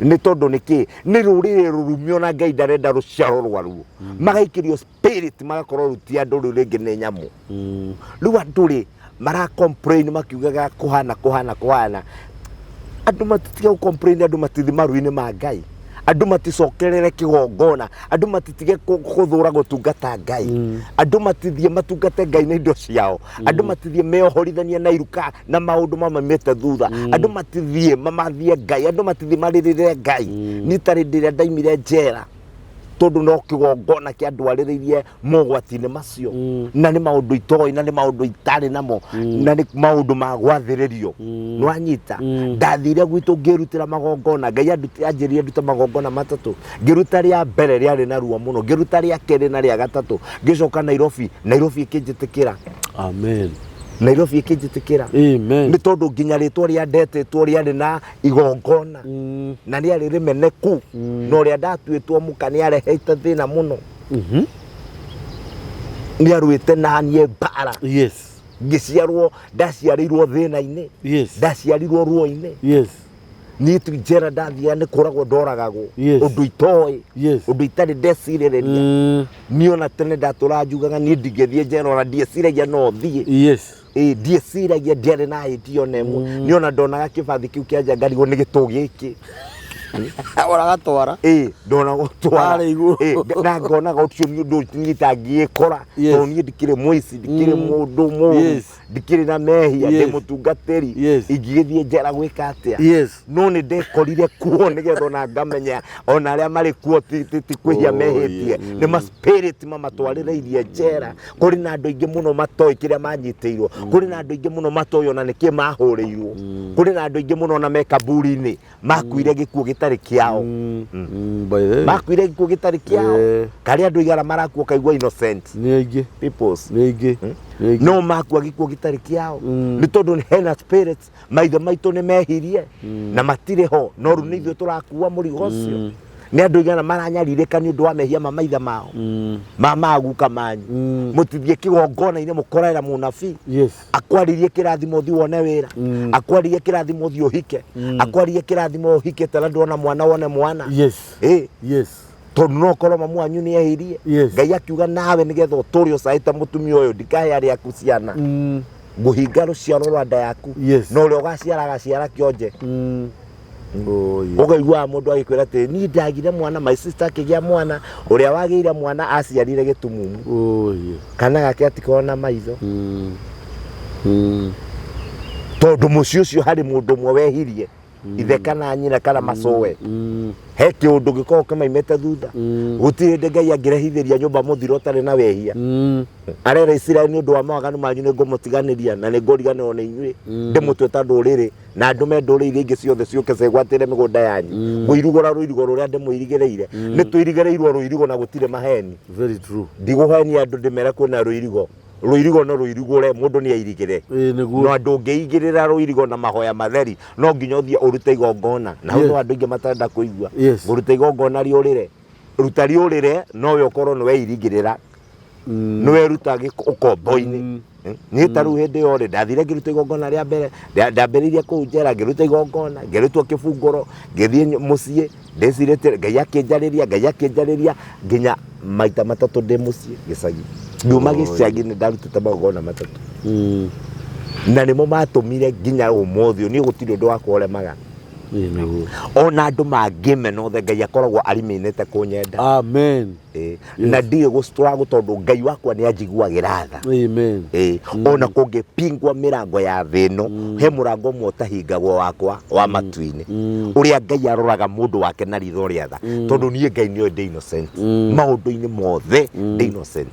Nĩ tondũ nĩkĩ? Nĩ rũrĩrĩ rũrumio na Ngai ndarenda rũciaro rwaruo. Magaikĩrio spirit magakorwo rĩu ti andũ, rĩu rĩngĩ nĩ nyamũ. Rĩu andũ rĩ mara complain makiugaga kũhana kũhana kũhana, andũ matitiga gũ complain, andũ matithi maru-inĩ ma Ngai, andũ maticokerere kĩgongona, andũ matitige gũthũra gũtungata Ngai, andũ matithiĩ matungate Ngai na indo ciao, andũ matithiĩ meohorithanie na iruka na maũndũ mamaimĩte thutha, andũ matithiĩ mamathie Ngai, andũ matithiĩ marĩrĩre Ngai. Niĩ ta hĩndĩ ĩrĩa ndaimire njera, tondũ no kĩgongona kĩandwarĩrĩirie mogwati-inĩ macio, na nĩ maũndũ itoĩ, na nĩ maũndũ itarĩ namo, na nĩ maũndũ ma gwathĩrĩrio. Nĩwanyita? Ndathire gwitũ ngĩrutĩra magongona, Ngai anjĩrire ndute magongona matatũ, ngĩruta rĩa mbere rĩarĩ na ruo mũno, ngĩruta rĩa kerĩ na rĩa gatatũ, ngĩcoka Nairobi, Nairobi ĩkĩnjĩtĩkĩra. Amen. Nairobi ĩkĩnjĩtĩkĩra. Amen. Nĩ tondũ nginya rĩtwa rĩa ndetĩtwo rĩarĩ na igongona, na rĩarĩ rĩmeneku, na ũrĩa ndatuĩtwo mũka nĩ arehete thĩna mũno. Nĩ arũĩte na niĩ mbara. Yes. Ngĩciarwo, ndaciarĩirwo thĩna-inĩ. Yes. Ndaciarirwo ruo-inĩ. Yes. Niĩ ti njera ndathiaga nĩ kũragwo ndoragagwo. Yes. Ũndũ itoĩ. Yes. Ũndũ itarĩ ndecirĩrĩria. Niĩ ona tene ndatũraga njugaga niĩ ndingĩthiĩ njera, ona ndieciragia no thiĩ. Yes. Ĩ ndieciragia, ndiarĩ na hĩti ona ĩmwe. Niĩ ona ndonaga kĩbathi kĩu kĩa nja ngarigwo nĩ gĩtũ gĩkĩ. Ũragatwara. Ĩ ndona gũtwara. Harĩa igũrũ. Ĩ na ngonaga ũcio nĩ ũndũ niĩ itangĩĩkora. Yes. Tondũ niĩ ndikĩrĩ mũici, ndikĩrĩ mũndũ mũũru, Yes. ndikĩrĩ na mehia, ndĩ Yes. mũtungatĩri. Yes. Ingĩgĩthiĩ njera gwĩka atĩa? Yes. No nĩ ndekorire kuo nĩgetha ona ngamenya ona arĩa marĩ kuo ti kwĩhia Oh, mehĩtie. yeah. Nĩ ma spirit mamatwarĩrĩirie njera. Kũrĩ na andũ aingĩ mũno matoĩ kĩrĩa manyitĩirwo. Kũrĩ na andũ aingĩ mũno matoĩ ona nĩkĩ mahũrĩirwo. Kũrĩ na andũ aingĩ mũno ona me kaburi-inĩ makuire gĩkuũ gĩtarĩ kĩao. By the way. Makuire gĩkuũ gĩtarĩ kĩao. Karĩ andũ igana marakua ũkaigua innocent Nĩ aingĩ. peoples. Nĩ aingĩ. Nĩ aingĩ. No makua gĩkuũ gĩtarĩ kĩao. Nĩ tondũ hena spirits, maithe maitũ nĩ mehirie na matirĩ ho, no rĩu nĩ ithuĩ tũrakua mũrigo ũcio. Nĩ andũ igana maranyarirĩka nĩ ũndũ wa mehia ma maithe mao, ma maguka manyu. Mũtithiĩ kĩgongona-inĩ mũkorera mũnabii. Yes. Akwaririe kĩrathimo ũthiĩ wone wĩra, akwaririe kĩrathimo ũthiĩ ũhike, akwaririe kĩrathimo ũhikĩte na ndwona mwana wone mwana. Yes. Ĩ Yes. tondũ no ũkorwo mamu wanyu nĩ ehirie. Yes. Ngai akiuga nawe nĩgetha ũtũre ũcaĩte mũtumia ũyũ, ndikahe arĩa aku ciana, ngũhinga rũciaro rwa nda yaku. Yes. Na ũrĩa ũgaciara agaciara kĩonje. Oh, yeah. Ũkaiguaga mũndũ agĩkwĩra atĩ niĩ ndagire mwana, my sister akĩgĩa mwana, ũrĩa wagĩire mwana aciarire gĩtumumu. Oh, yeah. Kana gake atikorwo na maitho. Tondũ mũciĩ ũcio harĩ mũndũ ũmwe wehirie, ithe kana nyina kana macũwe. He kĩũndũ gĩkoragwo kĩmaimĩte thutha. Gũtirĩ hĩndĩ Ngai angĩrehithĩria nyũmba mũthiro ũtarĩ na wehia. Arera Isiraeli nĩ ũndũ wa mawaganu manyu nĩ ngũmũtiganĩria na nĩ ngũriganĩrwo nĩ inyuĩ. Ndĩmũtue ta ndũrĩrĩ na ndũme ndũrĩrĩ iria ingĩ ciothe ciũke cigwatĩre mĩgũnda yanyu. Ngũirugũra rũirigo rũrĩa ndĩmũirigĩrĩire. Nĩ tũirigĩrĩirwo rũirigo na gũtirĩ maheni. Very true. Ndigũhenia andũ ndĩmere kwĩna rũirigo. Rũirigo no rũirigũre, mũndũ nĩ airigĩre. Ĩĩ, nĩguo. No andũ ũngĩigĩrĩra rũirigo na mahoya matheri, no nginya ũthiĩ ũrute igongona. Na hau Yes. no andũ aingĩ matarenda kũigua. Yes. Ngũruta igongona rĩũrĩre. Ruta rĩũrĩre, nowe ũkorwo nĩ weirigĩrĩra. Nĩ weruta ũkombo-inĩ. Niĩ ta rĩu hĩndĩ ĩyo rĩ, ndathire ngĩruta igongona rĩa mbere, ndambĩrĩirie kũu njera, ngĩruta igongona, ngĩrutwo kĩbungũro, ngĩthiĩ mũciĩ, ndĩcirĩtie, Ngai akĩnjarĩria, Ngai akĩnjarĩria, nginya maita matatũ ndĩ mũciĩ gĩcagi. Ngiuma gĩcagi nĩ ndarutĩte magongona matatũ. Na nĩmo matũmire nginya ũmũthĩ ũyũ, niĩ gũtirĩ ũndũ wakwa ũremaga. Ĩĩ, nĩguo. Ona andũ mangĩmena othe, Ngai akoragwo arimĩnĩte kũnyenda. Amen. Ĩĩ. Na ndirĩ gũstruggle tondũ Ngai wakwa nĩ anjiguagĩra tha. Amen. Ĩĩ. Ona kũngĩpingwa mĩrango ya thĩ ĩno, he mũrango ũmwe ũtahingagwo wakwa wa matu-inĩ, ũrĩa Ngai aroraga mũndũ wake na ritho rĩa tha. Tondũ niĩ Ngai nĩoĩ ndĩ innocent. Maũndũ-inĩ mothe ndĩ innocent.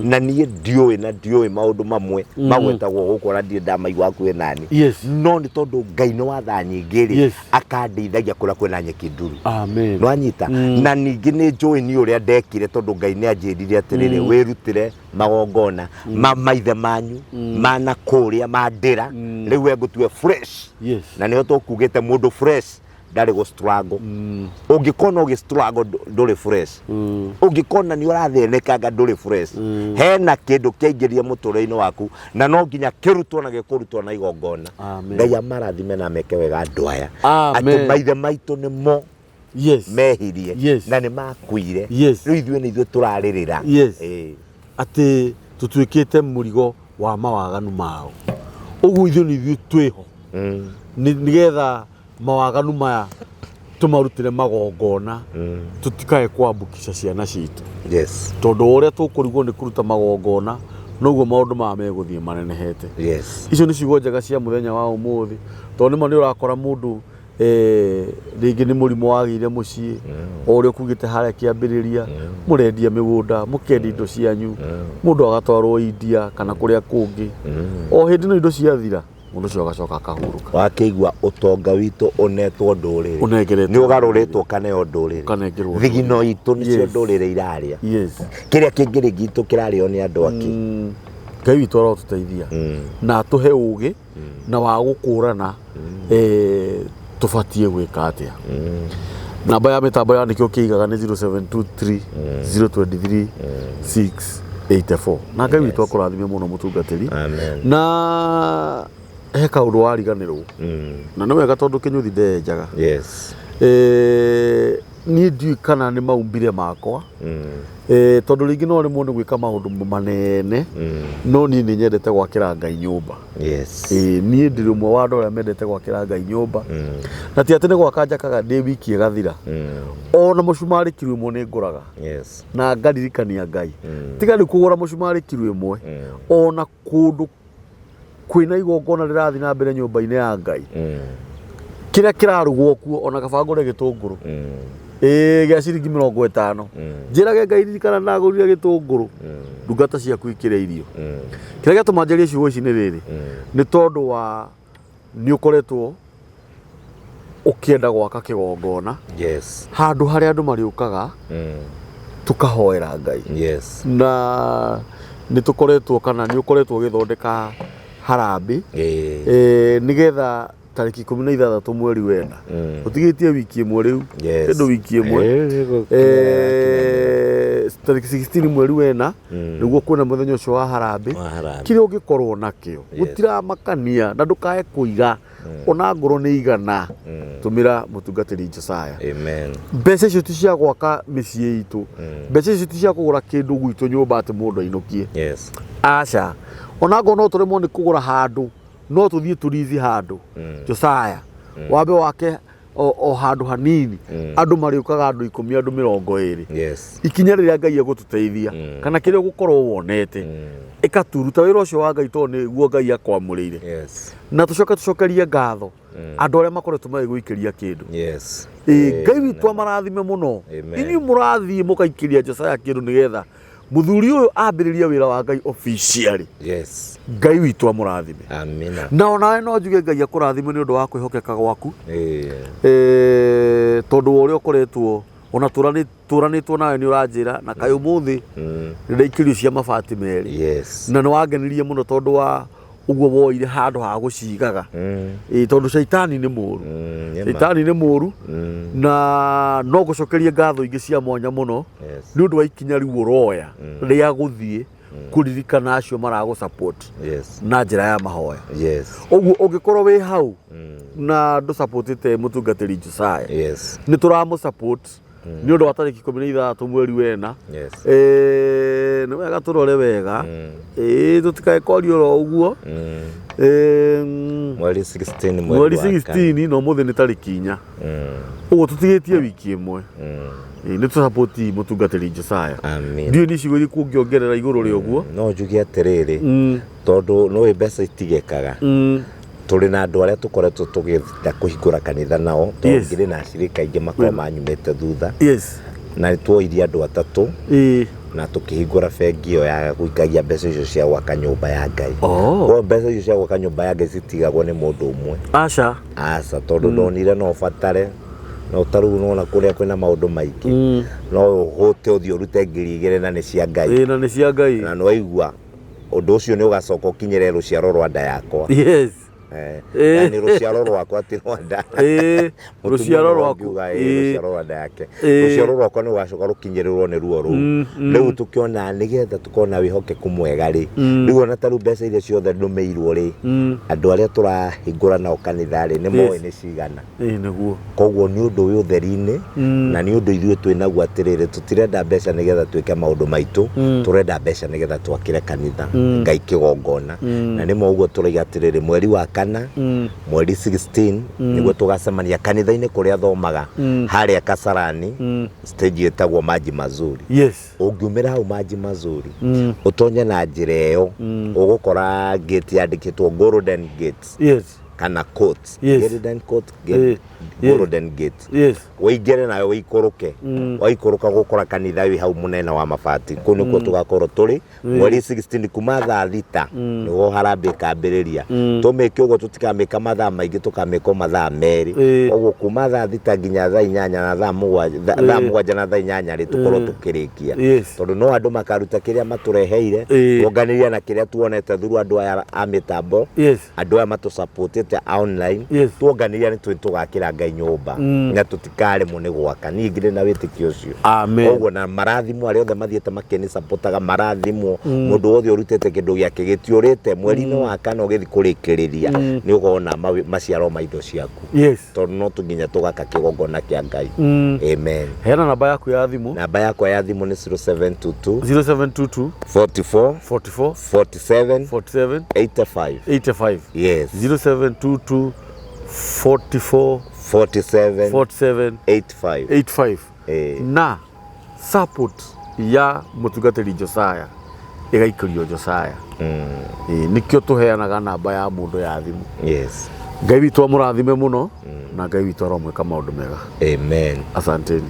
Na niĩ ndiũĩ, na ndiũĩ maũndũ mamwe magwetagwo gũkũ, ona ndirĩ ndamaigua hakuhĩ nani. Yes. No nĩ tondũ Ngai nĩ wa tha nyingĩ rĩ, Yes. akandeithagia kũrĩa kwĩna nyeki nduru. Amen. Nĩwanyita? Na ningĩ nĩ njũĩ niĩ ũrĩa ndekire. Ndekire tondũ Ngai nĩ anjĩrire atĩrĩrĩ, wĩrutĩre magongona ma maithe manyu ma na kũrĩa ma ndĩra, rĩu we ngũtue fresh. Na nĩho tũkugĩte mũndũ fresh ndarĩ gũ struggle. Ũngĩkona ũgĩ struggle ndũrĩ fresh. Ũngĩkona nĩ ũrathĩnĩkanga ndũrĩ fresh. Hena kĩndũ kĩaingĩrire mũtũrĩre-inĩ waku na no nginya kĩrutwo na gĩkũrutwo na igongona. Amen. Ngai amarathime na ameke wega andũ aya. Amen. Atĩ maithe maitũ nĩmo mehirie na nĩ makuire. Rĩu ithuĩ nĩ ithuĩ tũrarĩrĩra. Atĩ tũtuĩkĩte mũrigo wa mawaganu mao. Ũguo ithuĩ nĩ ithuĩ twĩho. Nĩgetha mawaganu maya tũmarutĩre magongona, tũtikae kwambũkica ciana citũ. Tondũ ũrĩa tũkũrigwo nĩ kũruta magongona, noguo maũndũ maya megũthiĩ manenehete. Icio nĩ ciugo njega cia mũthenya wa ũmũthĩ, tondũ nĩma nĩ ũrakora mũndũ rĩngĩ nĩ mũrimũ wagĩire mũciĩ, o ũrĩa ũkugĩte harĩa kĩambĩrĩria, mũrendia mĩgũnda, mũkendia indo cianyu, mũndũ agatwarwo India kana kũrĩa kũngĩ. O hĩndĩ no indo ciathira, mũndũ ũcio agacoka akahurũka. Wakĩigua ũtonga witũ ũnetwo ndũrĩrĩ. Ũnengeretwo Nĩ ũgarũrĩtwo ũkaneo ndũrĩrĩ. Ũkanengerwo Thigino itũ nĩcio ndũrĩrĩ irarĩa. Kĩrĩa kĩngĩ gitũ kĩrarĩo nĩ andũ angĩ. Ngai witũ arotũteithia na atũhe ũgĩ na wa gũkũrana tũbatiĩ gwĩka atĩa. Namba ya mĩtambo ya nĩkĩo kĩigaga nĩ 0723 023 684. Na Ngai witũ akũrathime mũno mũtungatĩri. Amen. Na he kaũndũ wariganĩrwo. Na nĩ wega tondũ kĩnyũthi ndenjaga. Niĩ ndiũĩ kana nĩ maumbire makwa. Tondũ rĩngĩ no rĩmwe nĩ gwĩka maũndũ manene, no niĩ nĩ nyendete gwakĩra Ngai nyũmba. Niĩ ndĩrĩ ũmwe wa andũ arĩa mendete gwakĩra Ngai nyũmba. Na ti atĩ nĩ gwaka njakaga ndĩ wiki ĩgathira. Ona mũcumarĩ kiro ĩmwe nĩ ngũraga. Na ngaririkania Ngai. Tiga rĩu kũgũra mũcumarĩ kiro ĩmwe. Ona kũndũ kwĩna igongona rĩrathiĩ na mbere nyũmba-inĩ ya Ngai. Kĩrĩa kĩrarugwo kuo ona kaba ngũre gĩtũngũrũ. Gĩa ciringi 50. Njĩrage Ngai ririkana ndagũrire gĩtũngũrũ. Ndungata ciaku ikĩrĩa irio. Kĩrĩa gĩatũma njarie ciugo ici nĩ rĩrĩ, nĩ tondũ wa nĩ ũkoretwo ũkĩenda gwaka kĩgongona. Handũ harĩa andũ marĩũkaga, tũkahoera Ngai. Na nĩ tũkoretwo kana nĩ ũkoretwo ũgĩthondeka harambĩ. Nĩgetha tarĩki 16 mweri wena. Ũtigĩtie wiki ĩmwe rĩu. Kĩndũ wiki ĩmwe. Tarĩki 16 mweri wena, nĩguo kwĩna mũthenya ũcio wa harambĩ. Wa harambĩ. Kĩrĩa ũngĩkorwo nakĩo, gũtiramakania na ndũkae kũiga. Ona ngorwo nĩ igana, tũmĩra mũtungatĩri Josiah. Amen. Mbeca icio ti cia gwaka mĩciĩ itũ. Mbeca icio ti cia kũgũra kĩndũ gwitũ nyũmba atĩ mũndũ ainũkie. Aca. Ona ngorwo no tũremwo nĩ kũgũra handũ, no tũthiĩ tũrithi handũ. Josiah, wambe wake o handũ hanini. Andũ marĩũkaga andũ 10, andũ 20. Ikinya rĩrĩa Ngai egũtũteithia, kana kĩrĩa ũgũkorwo wonete, ĩkaturuta wĩra ũcio wa Ngai tondũ nĩguo Ngai akwamũrĩire. Na tũcoke tũcokerie ngatho andũ arĩa makoretwo magĩgũikĩria kĩndũ. Ngai witũ amarathime mũno. Inyuĩ mũrathiĩ mũgaikĩria Josiah kĩndũ nĩgetha mũthuri ũyũ ambĩrĩrie wĩra wa Ngai officially. Ngai witũ amũrathime. Amina. Na onawe no njuge Ngai akũrathime nĩ ũndũ wa kwĩhokeka gwaku. Tondũ wa ũrĩa ũkoretwo ona tũranĩtwo nawe nĩ ũranjĩra na kaĩ ũmũthĩ nĩ ndaikĩrio cia mabati merĩ. Na nĩ wangenirie mũno tondũ wa ũguo woire handũ ha gũcigaga. Tondũ caitani nĩ mũũru. Caitani nĩ mũũru. Na no ngũcokerie ngatho ingĩ cia mwanya mũno. Nĩ ũndũ wa ikinya rĩu ũroya rĩa gũthiĩ kũririkana acio maragũ support na njĩra ya mahoya. Ũguo ũngĩkorwo wĩ hau na ndũsupportĩte mũtungatĩri Josiah, nĩ tũramũ support nĩ ũndũ wa tarĩki 16 mweri wena. Nĩ wega tũrore wega. Tũtikae kwaria oro ũguo. Mweri 16, mweri mweri wa kana. 16 na ũmũthĩ nĩ tarĩki 4. Ũguo tũtigĩtie wiki ĩmwe. Nĩ tũsapoti mũtungatĩri Josiah. Amen. Ndiũĩ nĩ icigo irĩkũ ũngĩongerera igũrũ rĩa ũguo. No njuge atĩrĩrĩ, tondũ nĩũĩ mbeca itigekaga. Tũrĩ na andũ arĩa tũkoretwo tũgĩtha kũhingũra kanitha nao, tondũ ngĩrĩ na acirika aingĩ makoragwo manyumĩte thutha. Na nĩ tuoirie andũ atatũ, na tũkĩhingũra bengi ĩyo ya gũikagia mbeca icio cia gwaka nyũmba ya Ngai. Koguo mbeca icio cia gwaka nyũmba ya Ngai citigagwo nĩ mũndũ ũmwe. Aca. Aca, tondũ ndonire no batare No ta rĩu nona kũrĩa kwĩna maũndũ maingĩ, no ũhũte ũthiĩ ũrute 2,000 na nĩ cia Ngai. Ĩĩ, na nĩ cia Ngai. Na nĩwaigua ũndũ ũcio nĩ ũgacoka ũkinyĩre rũciaro rwa nda yakwa. Yes. Yani rũciaro rwakwa ti rwa nda. Rũciaro rwaku. Rũciaro rwa nda yake. Rũciaro rwakwa nĩ rũgacoka rũkinyĩrĩrwo nĩ ruo rũu. Rĩu tũkĩona nĩgetha tũkorwo na wĩhokeku mwega rĩ, rĩu ona ta rĩu mbeca iria ciothe ndũmĩirwo rĩ, andũ arĩa tũrahingũra nao kanitha rĩ, nĩ moĩ nĩ cigana. Nĩguo. Koguo nĩ ũndũ wĩ ũtheri-inĩ, na nĩ ũndũ ithuĩ twĩ naguo atĩrĩrĩ, tũtirenda mbeca nĩgetha twĩke maũndũ maitũ, tũrenda mbeca nĩgetha twakĩre kanitha Ngai kĩgongona. Na nĩ ma ũguo tũraiga atĩrĩrĩ, mweri wa kana, mweri 16, nĩguo tũgacemania kanitha-inĩ kũrĩa thomaga, harĩa Kasarani, stage ĩtagwo Maji Mazuri. Yes. Ũngiumĩra hau Maji Mazuri, ũtonye na njĩra ĩyo, ũgũkora gate yandĩkĩtwo Golden Gate. Yes. Kana court. Yes. Golden Court, Golden Gate. Yes. Ũingĩre nayo ũikũrũke. Waikũrũka gũkora kanitha wĩ hau mũnene wa mabati. Kũu nĩkuo tũgakorwo tũrĩ mweri 16 kuma thaa 6 nĩguo harambee ĩkambĩrĩria. Tũmĩke ũguo, tũtikamĩka mathaa maingĩ, tũkamĩka o mathaa 2. Koguo kuma thaa 6 nginya thaa 8 na thaa 7, thaa 7 na thaa 8 rĩ, tũkorwo tũkĩrĩkia. Yes. Tondũ no andũ makaruta kĩrĩa matũreheire, tuonganĩria na kĩrĩa tuonete through andũ aya a mĩtambo. Yes. Andũ aya matũsupportĩte online. Yes. Tuonganĩria nĩ tũĩ tũgakĩra Ngai nyũmba na tũtikaremwo nĩ gwaka. Niĩ ngirĩ na wĩtĩkio ũcio. Amen. Koguo na marathimwo arĩa othe mathiĩte makĩni supportaga, marathimwo mũndũ wothe ũrutĩte kĩndũ gĩake gĩtiũrĩte. Mweri-inĩ wa kana ũgĩthiĩ kũrĩkĩrĩria nĩ ũkona maciaro ma indo ciaku. Yes. Tondũ no nginya tũgaka kĩgongona kĩa Ngai. Amen. Heana namba yaku ya thimũ. Namba yakwa ya thimũ nĩ 0722 0722 44 44 47 47 85. 85. Yes. 0722 44 47 47 85. 85. Na support ya mũtungatĩri Josiah ĩgaikĩrio Josiah. Nĩkĩo tũheanaga namba ya mũndũ ya thimũ. Yes. Ngai witũ amũrathime mũno, na Ngai witũ aromwĩka maũndũ mega. Amen. Asanteni.